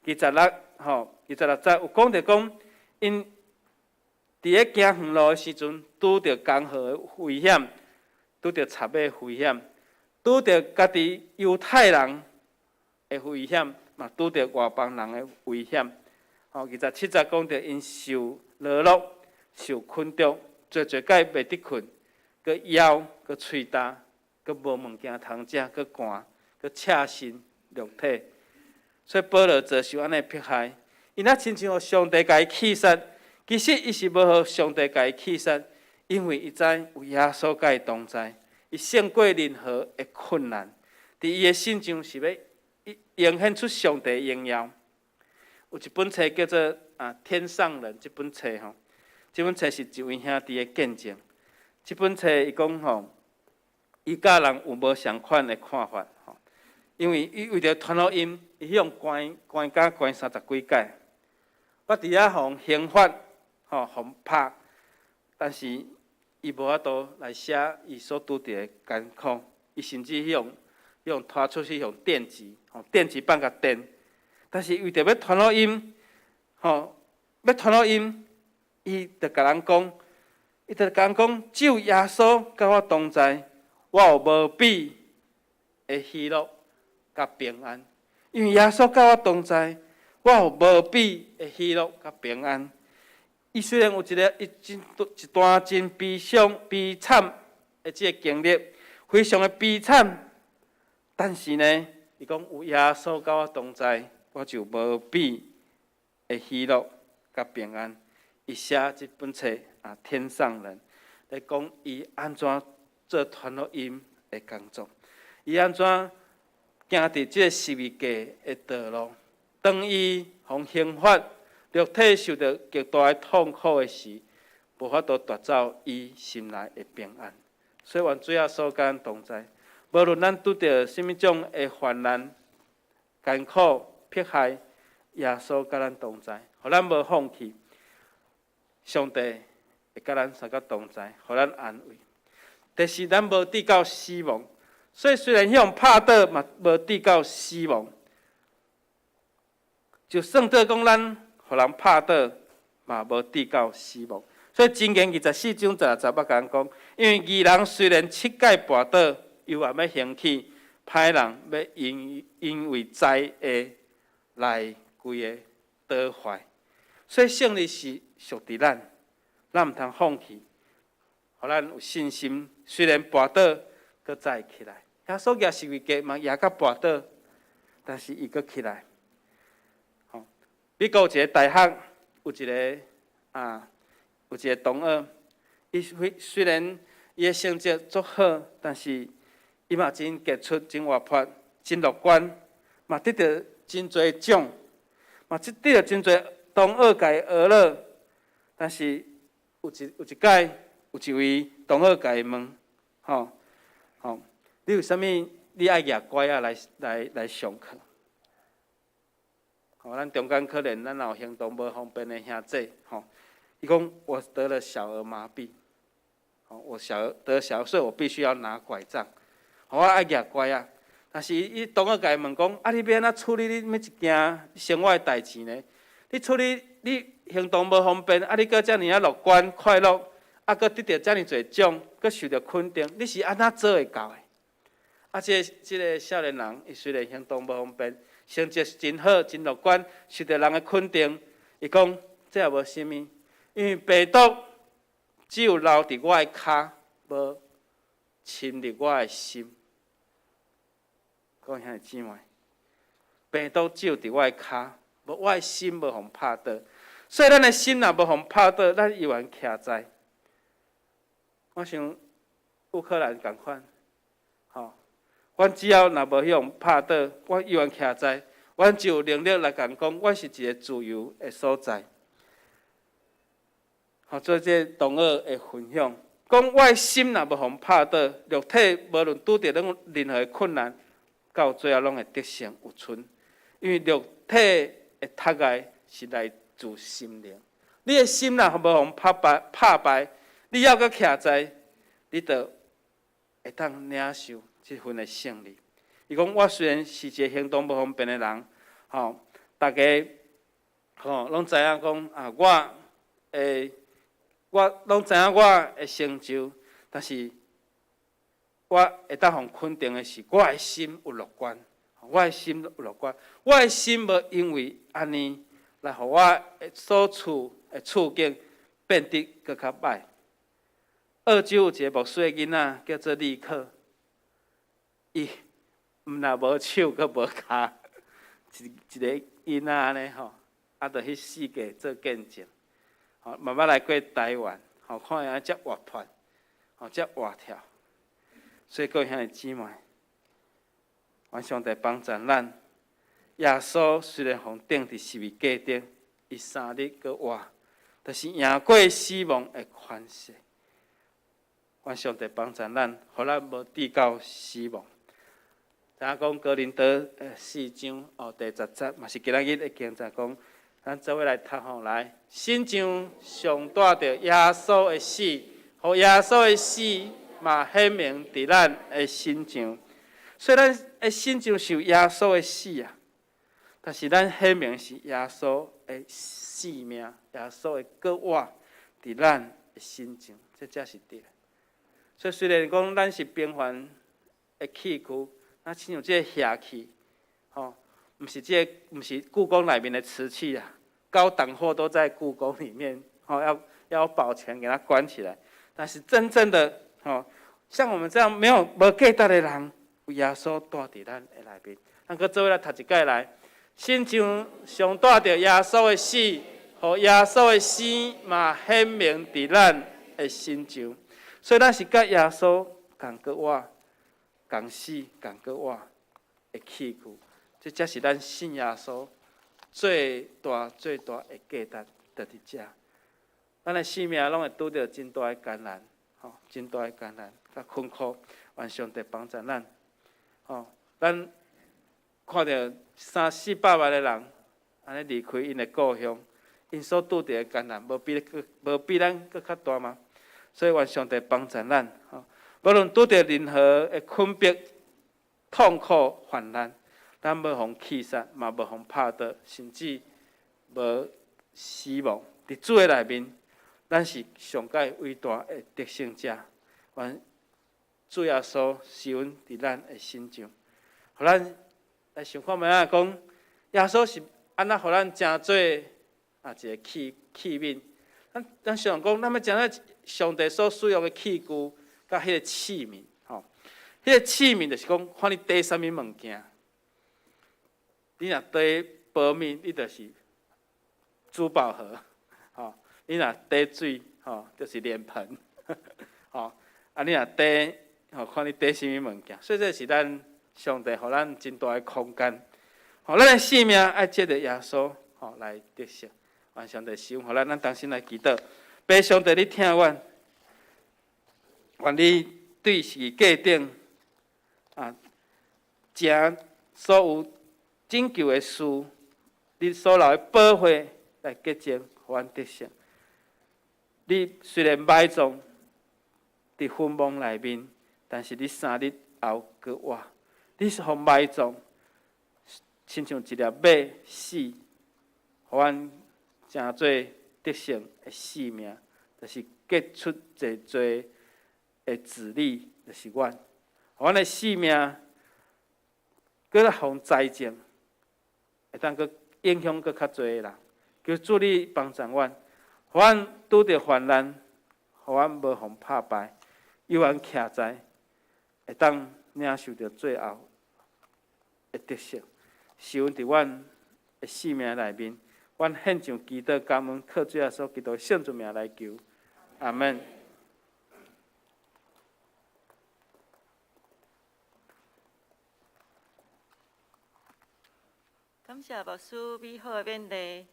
26吼，26節有講著講，𪜶佇咧行遠路的時陣，拄著江河的危險，拄著賊的危險，拄著家己猶太人的危險，嘛拄著外邦人的危險。吼，27節講著𪜶受勞碌、受困局，濟濟擺袂得睏，閣枵、閣喙焦，閣無物件通食，閣寒、閣赤身露體。所以保羅遭受按呢迫害，伊若親像予上帝共伊棄殺，其實伊是無予上帝共伊棄殺，因為伊知有耶穌佮伊同在，伊勝過任何的困難。佇伊的信上是欲呈現出上帝榮耀。有一本冊叫做《啊天上人》，這本冊吼，這本冊是一位兄弟的見證。這本冊伊講吼，伊佮人有無相款的看法吼，因為伊為著傳福音，伊去予關關監關三十幾擺，捌佇遐予刑罰吼，予拍，但是伊無法度來寫伊所拄著的艱苦，伊甚至去予去予拖出去予電擊，吼電擊棒共電，但是為著欲傳福音，吼欲傳福音，伊就共人講，伊就共人講，只有耶穌佮我同在，我有無比的喜樂佮平安。因為耶穌佮我同在，我有無比的喜樂佮平安。伊雖然有一个一真一段真悲傷、悲慘的這个經歷，非常的悲慘，但是呢，伊講有耶穌佮我同在，我就無比的喜樂佮平安。伊寫這本冊啊，《天上人》來講伊按怎做傳福音的工作，伊按怎行佇這个十字架的道路，當伊予刑罰，肉體受著極大的痛苦的時，無法度奪走伊心內的平安。所以願主耶穌佮咱同在，無論咱拄著啥物種的患難、艱苦、迫害，耶穌佮咱同在，予咱無放棄。上帝會佮咱相佮同在，予咱安慰。第四，咱無至到死亡，所以雖然予人拍倒，嘛無至到死亡。就算做講咱予人拍倒，嘛無至到死亡。所以箴言24章16節捌共咱講，因為義人雖然七擺跋倒，猶原欲興起；歹人欲因為災禍來規个倒壞。所以勝利是屬佇咱，咱毋通放棄，予咱有信心。雖然跋倒，閣再起來。耶穌舉十字架嘛，也閣跋倒，但是伊閣起來。吼，美國有一個大學，有一個同學，伊雖然伊的成績足好，但是伊嘛真傑出、真活潑、真樂觀，嘛得著真濟獎，嘛得著真濟同學共伊呵咾。但是有一擺，有一位同學共伊問，吼吼，你為啥物你愛舉拐仔來上課？吼，咱中間可能咱有行動無方便的兄弟，吼，伊講我得了小兒麻痹，吼，我小兒得小兒，所以我必須要拿拐杖，我愛舉拐仔。但是伊同學共伊問講，啊，你欲按怎處理你每一件生活的代誌呢？你處理你行動無方便，啊，你閣遮爾仔樂觀快樂，啊，閣得著遮爾濟獎，閣受著肯定，你是按怎做會到的？啊，這个少年人，伊雖然行動無方便，成績真好，真樂觀，受著人的肯定。伊講這也無啥物，因為病毒只有留佇我的跤，無侵入我的心。各位兄弟姊妹，病毒只有佇我的跤，無我的心無予拍倒。所以咱的心若無予拍倒，咱猶原徛在。我想烏克蘭仝款，吼，阮只要若無予拍倒，我猶原徛在，阮就有能力來共講，阮是一个自由的所在。好，做這個同學的分享，講我的心若無予拍倒，肉體無論拄著任任何的困難，到最後攏會得勝有剩。因為肉體的窒礙是來自心靈。你的心若無予拍敗，拍敗，你猶閣徛在，你就會當領受這份的勝利。伊講我雖然是一个行動無方便的人，吼，大家吼攏知影講啊，我攏知影我的成就，但是我會當予肯定的是，我的心有樂觀，我的心有樂觀，我的心無因為按呢來予我的所處的處境變得閣較歹。澳洲有一个牧師的囡仔叫做立克，伊毋但無手，閣無跤，一一个囡仔按呢吼，啊，就去世界做见证，吼，嘛捌來過台灣，吼，看伊按呢遮活潑，吼，遮活跳。所以各位兄弟姊妹，願上帝幫助咱。耶穌雖然予釘佇十字架頂，伊3日閣活，就是贏過死亡的權勢。願上帝幫助咱，予咱無至到死亡。知影講哥林多四章哦第10節，嘛是今仔日的經節講，咱做伙來讀吼來，身上常帶著耶穌的死，予耶穌的死嘛顯明佇咱的身上。雖然咱的身上受耶穌的死啊，但是咱顯明是耶穌的生命，耶穌的閣活佇咱的身上，這才是對的。所以雖然講咱是平凡的器具，啊，親像這個瓦器，吼，毋是這個，毋是故宮內面的瓷器啊，高檔貨都在故宮裡面，吼，要保全，給它關起來。但是真正的，吼，像我們這樣沒有無價值的人，有耶穌帶佇咱的內面，咱閣做伙來讀一擺來，身上常帶著耶穌的死，予耶穌的死嘛顯明佇咱的身上。所以咱是佮耶穌仝閣活、仝死、仝閣活的器具，這才是咱信耶穌最大最大的價值，就佇遮。咱的生命攏會拄著真大的艱難，吼，真大的艱難佮困苦，願上帝幫助咱，吼，咱看著三四百萬的人按呢離開𪜶的故鄉，𪜶所拄著的艱難，無比咱閣較大嗎？所以願上帝幫助咱，吼，無論拄著任何的困迫、痛苦、患難，咱無予氣殺，嘛無予拍倒，甚至無死亡。佇主的內面，咱是上蓋偉大的得勝者。願主耶穌施恩佇咱的身上，予咱來想看覓仔講，耶穌是按怎予咱成做啊一個器皿？咱想講，咱欲成做上帝所使用的器具，佮彼個器皿，吼，彼個器皿就是講，看你提啥物物件。你若提寶物，你就是珠寶盒，吼；你若提水，吼，就是臉盆，吼。啊，你若提，吼，看你提啥物物件。所以這是咱上帝予咱真大的空間，吼，咱的生命愛藉著耶穌，吼來得勝。願上帝施恩予咱，咱同心來祈禱。父上帝，你疼阮，願你對十字架頂啊，成所有拯救的事，你所流的寶血來潔淨，予阮得勝。你雖然埋葬佇墳墓內面，但是你3日後閣活。你是予埋葬，親像一粒馬死，予阮成做得勝的生命，就是結出濟濟的子粒，就是阮。阮的生命，閣來予栽種，會當閣影響閣較濟的人。求主你幫助阮，予阮拄著患難，予阮無予拍敗，猶原徛在，會當領受著最後的得勝。施恩佇阮的生命內面。阮獻上祈禱感恩，靠主耶穌基督聖主名來求，阿門。感謝牧師美好的勉勵。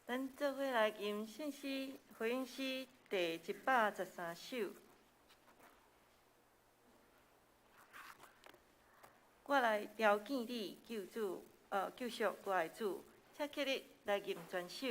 咱做伙來吟聖詩回應詩第113首。我來朝見你，救主，救贖我的主，請起立來吟全首。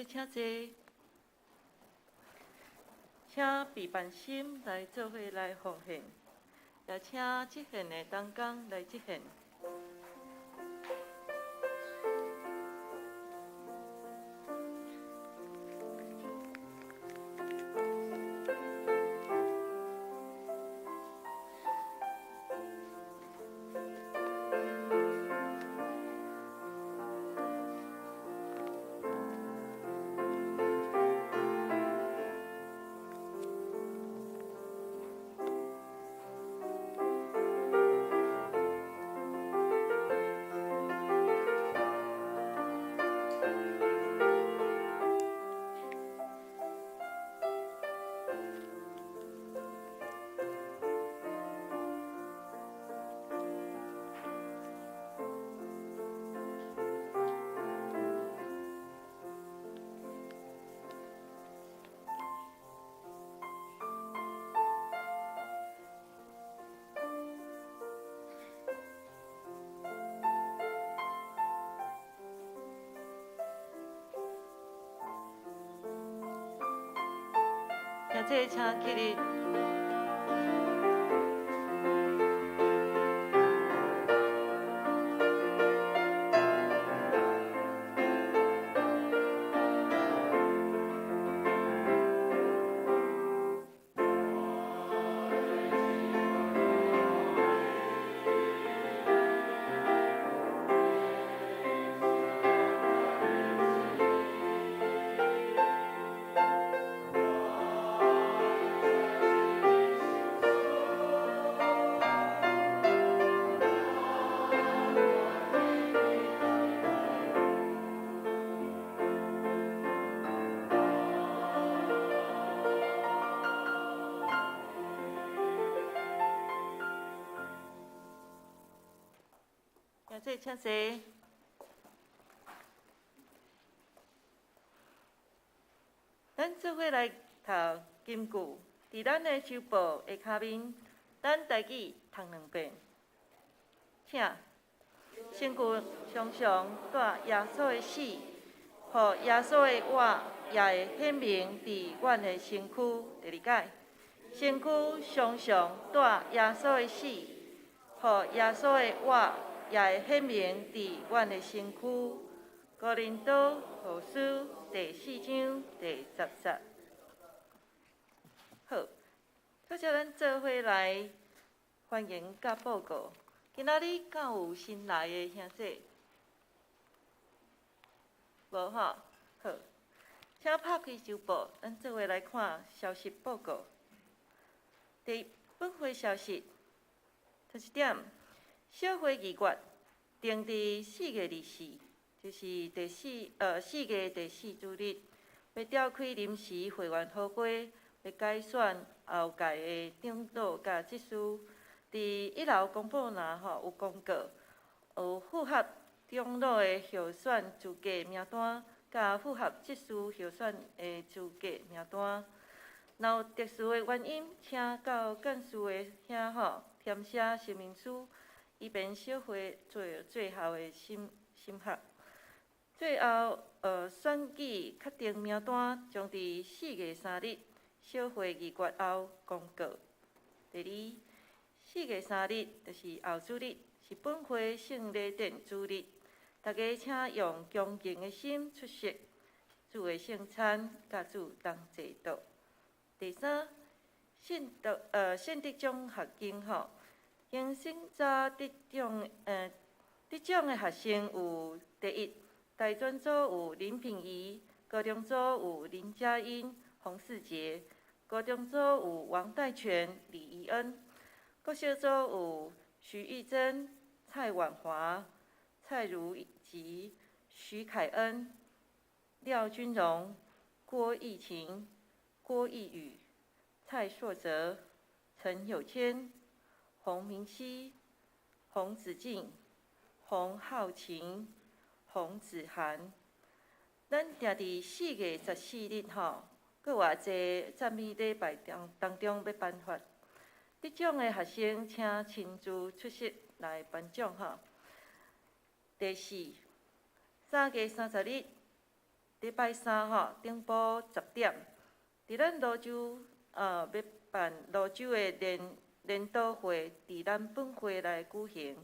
請坐，請備辦心來做伙來奉獻，也請職獻的同工來職獻。請坐，請起立。請坐，請坐。咱做伙來讀金句，佇咱的周報的跤面，咱台語讀兩遍。請，身軀常常帶耶穌的死，予耶穌的活也會顯明佇阮的身軀。第二擺，身軀常常帶耶穌的死，予耶穌的活也會顯明佇阮的身軀。哥林多後書第四章第十節。好，拄才咱做伙來歡迎佮報告，今仔日敢有新來的兄弟？無吼，好，請拍開週報，咱做伙來看消息報告。第一，本會消息，頭一點，小會議決定佇4月24，就是4月第四主日，欲召開臨時會員好會，欲改選後屆的長老佮執事。佇一樓公布欄吼有公告，有符合長老的候選資格名單，佮符合執事候選的資格名單。若有特殊的原因，請到幹事的遐吼填寫說明書，以便小會做最後的審審核。最後，選舉確定名單將佇4月3日小會議決後公告。第二，4月3日就是後主日，是本會聖禮典主日，大家請用恭敬的心出席主的聖餐，佮主同齊禱。第三，信德獎學金吼，經審查得獎的學生有第一，大專組有林品儀，高中組有林佳音、洪世傑，高中組有王代全、李怡恩，國小組有徐玉珍、蔡婉華、蔡如吉、徐凱恩、廖君榮、郭義晴、郭義宇、蔡碩哲、陳友謙、洪明熙、洪子敬、洪浩晴、洪子涵。咱定佇4月14日吼，閣偌濟讚美禮拜當當中欲頒發得獎的學生，請親自出席來頒獎吼。第四，3月30日，禮拜三吼，頂晡10點，佇咱蘆洲欲辦蘆洲的聯聯禱會，佇咱本會來舉行。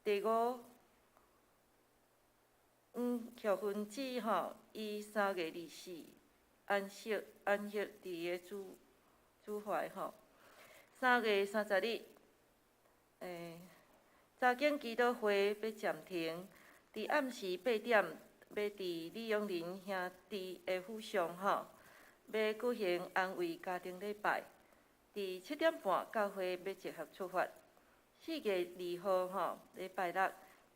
第五，黃協芬姊吼，伊3月24安息佇个主主懷吼。3月30日，查經祈禱會欲暫停，佇暗時8點，欲佇李永林兄弟的府上吼，欲舉行安慰家庭禮拜。佇7點半，教會欲集合出發。4月2號吼，禮拜六，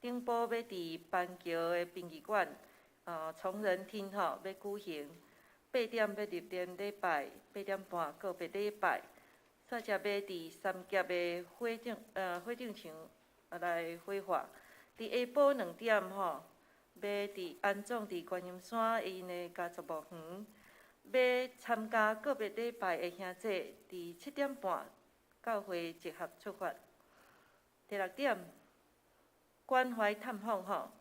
頂晡欲佇板橋的殯儀館，崇仁廳吼，欲舉行。8點欲入殿禮拜，8點半告別禮拜。煞接欲佇三峽的火葬場來火化。佇下晡2點吼，欲佇安葬佇觀音山𪜶的家族墓園。欲參加告別禮拜的兄弟，佇7點半教會集合出發。第六點，關懷探訪吼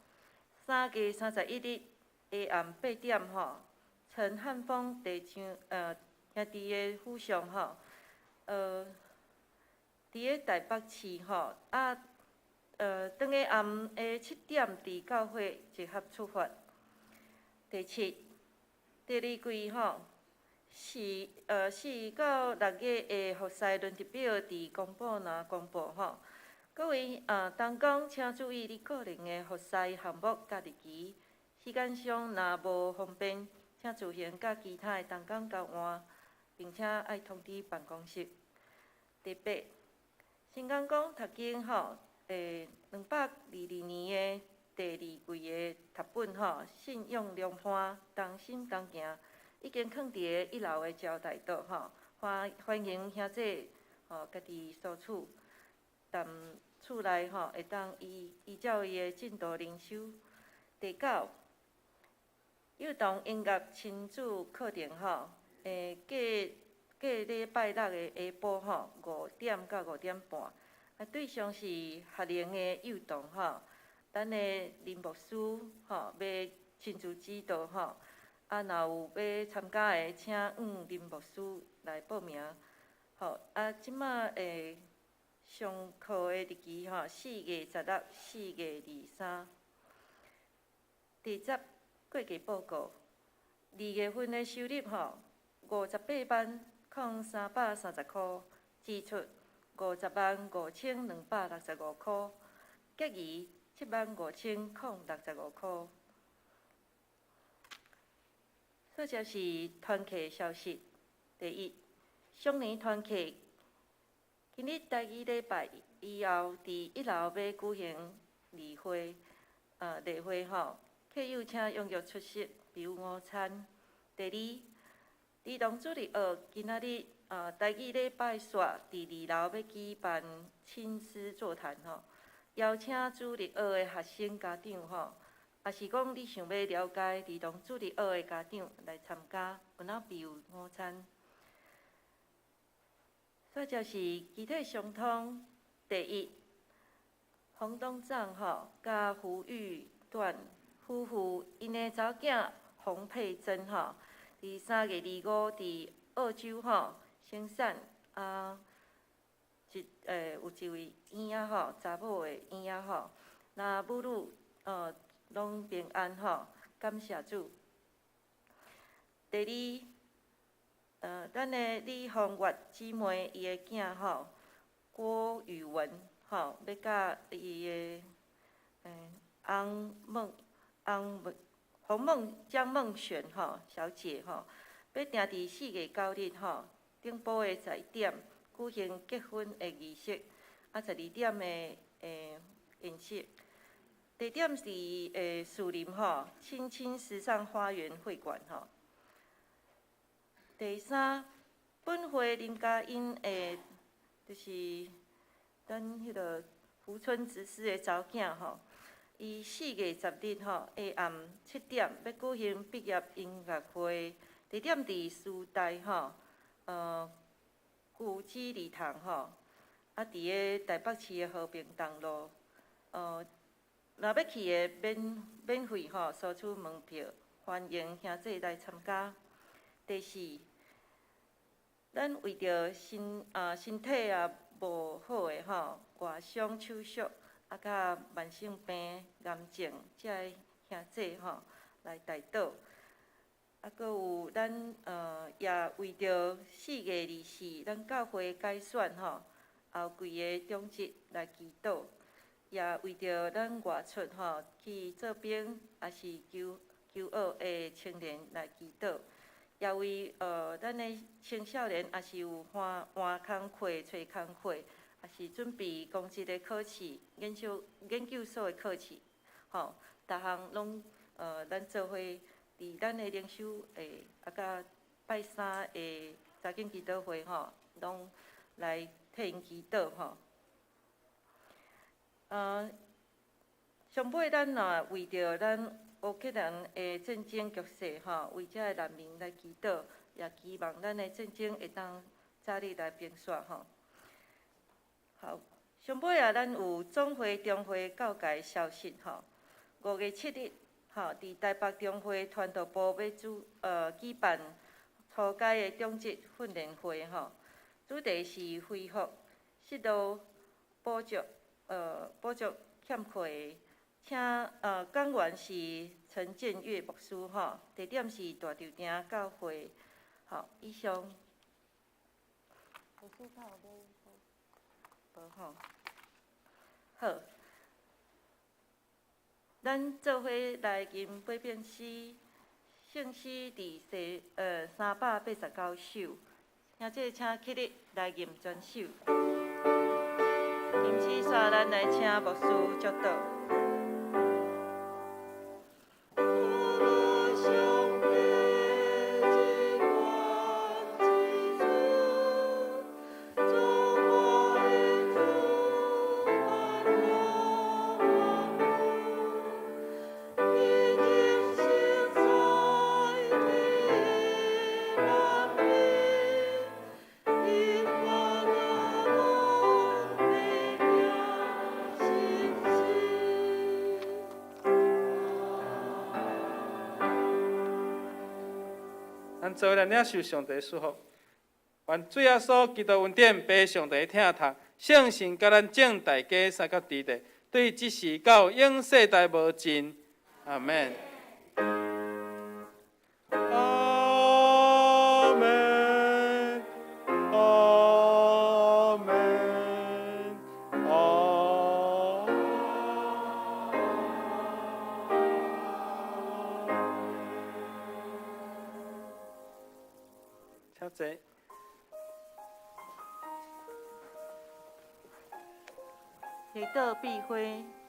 ，3月31日下暗8點吼，陳漢峰弟兄兄弟的府上吼，佇个台北市吼，當下暗的7點，佇教會集合出發。第七，第二季吼，4到6月的服侍輪值表佇公布欄公布吼。各位同工請注意你個人的服侍項目佮日期，時間上若無方便，請自行佮其他的同工交換，並且愛通知辦公室。第八，新港講讀經吼，222年的第二季的讀本吼，信仰良伴，同心同行，已經囥佇个一樓的招待桌吼，歡迎兄弟吼家己索取，踮厝內吼會當依照伊的進度靈修。第九，幼童音樂親子課程吼，隔隔禮拜六的下晡吼，5點到5點半，對象是學齡的幼童吼，咱的林牧師吼，欲親自指導吼，若有欲參加的，請向林牧師來報名。好，這馬上課的日期吼，4月16、4月23。第十，會計報告，2月份的收入吼，58萬零330箍，支出505,265箍，结余75,065箍。煞才是团契消息。第一，双年团契今日台语礼拜以后，伫一楼欲举行例会，例会吼，客友请踊跃出席，备有午餐。第二，儿童主日学今仔日台语礼拜煞伫二楼欲举办亲师座谈吼，邀请主日学的学生家长吼，抑是讲你想欲了解儿童主日学的家长来参加，有哪备有午餐。煞才是肢体相通。第一，洪东长吼，佮胡玉段夫妇，𪜶的查某囝洪佩珍吼，伫3月25伫澳洲吼生产啊，有一位婴仔吼，查某的婴仔吼，那母女拢平安吼，感谢主。第二，咱的李芳月姊妹伊的囝吼，郭宇文吼，欲佮伊的翁梦翁梦洪梦江梦璇吼小姐吼，欲定伫4月9日吼，顶晡的11点举行结婚的仪式，啊，12点的宴席。地点是士林吼青青时尚花园会馆吼。第三，本会林嘉茵的，就是咱彼个福村执事的查某囝吼，伊4月10日吼下暗7点欲举行毕业音乐会，地点伫师大吼，旧址礼堂吼，啊，伫个台北市的和平东路，若欲去的免费吼，收取门票，欢迎兄弟来参加。第四，咱为著身体无好的吼，外伤手术，啊，佮慢性病、癌症，遮个兄弟吼来代祷。啊，阁有咱也为著4月24，咱教会改选吼，后几个长执来祈祷，也为著咱外出吼去做兵，抑是求学的青年来祈祷。也为咱的青少年，抑是有换换工课、揣工课，抑是准备公职的考试、研究所的考试，吼，逐项拢咱做伙伫咱的灵修会，啊，佮拜三的查经祈祷会吼，拢来替𪜶祈祷吼。上尾咱若为著咱乌克兰的战争局势吼，为遮个难民来祈祷，也期望咱的战争会当早日来平息吼。好，上尾啊，咱有总会中会告解消息吼。5月7日吼，伫台北中会传道部欲举办初阶的长执训练会吼，主题是恢复失落补足欠缺的。请讲员是陈建岳牧师吼，地点是大稻埕教会。好，以上。无吼。好，咱做伙来吟八遍诗，圣诗伫第389首，兄弟请起立来吟全首。吟诗煞，咱来请牧师祝祷。咱做伙来领受上帝祝福，愿主耶稣基督恩典、父上帝疼疼、圣神佮咱众大家相佮伫咧，对这时到永世代无尽。阿门。阿门。阿门。濟。提倒比花。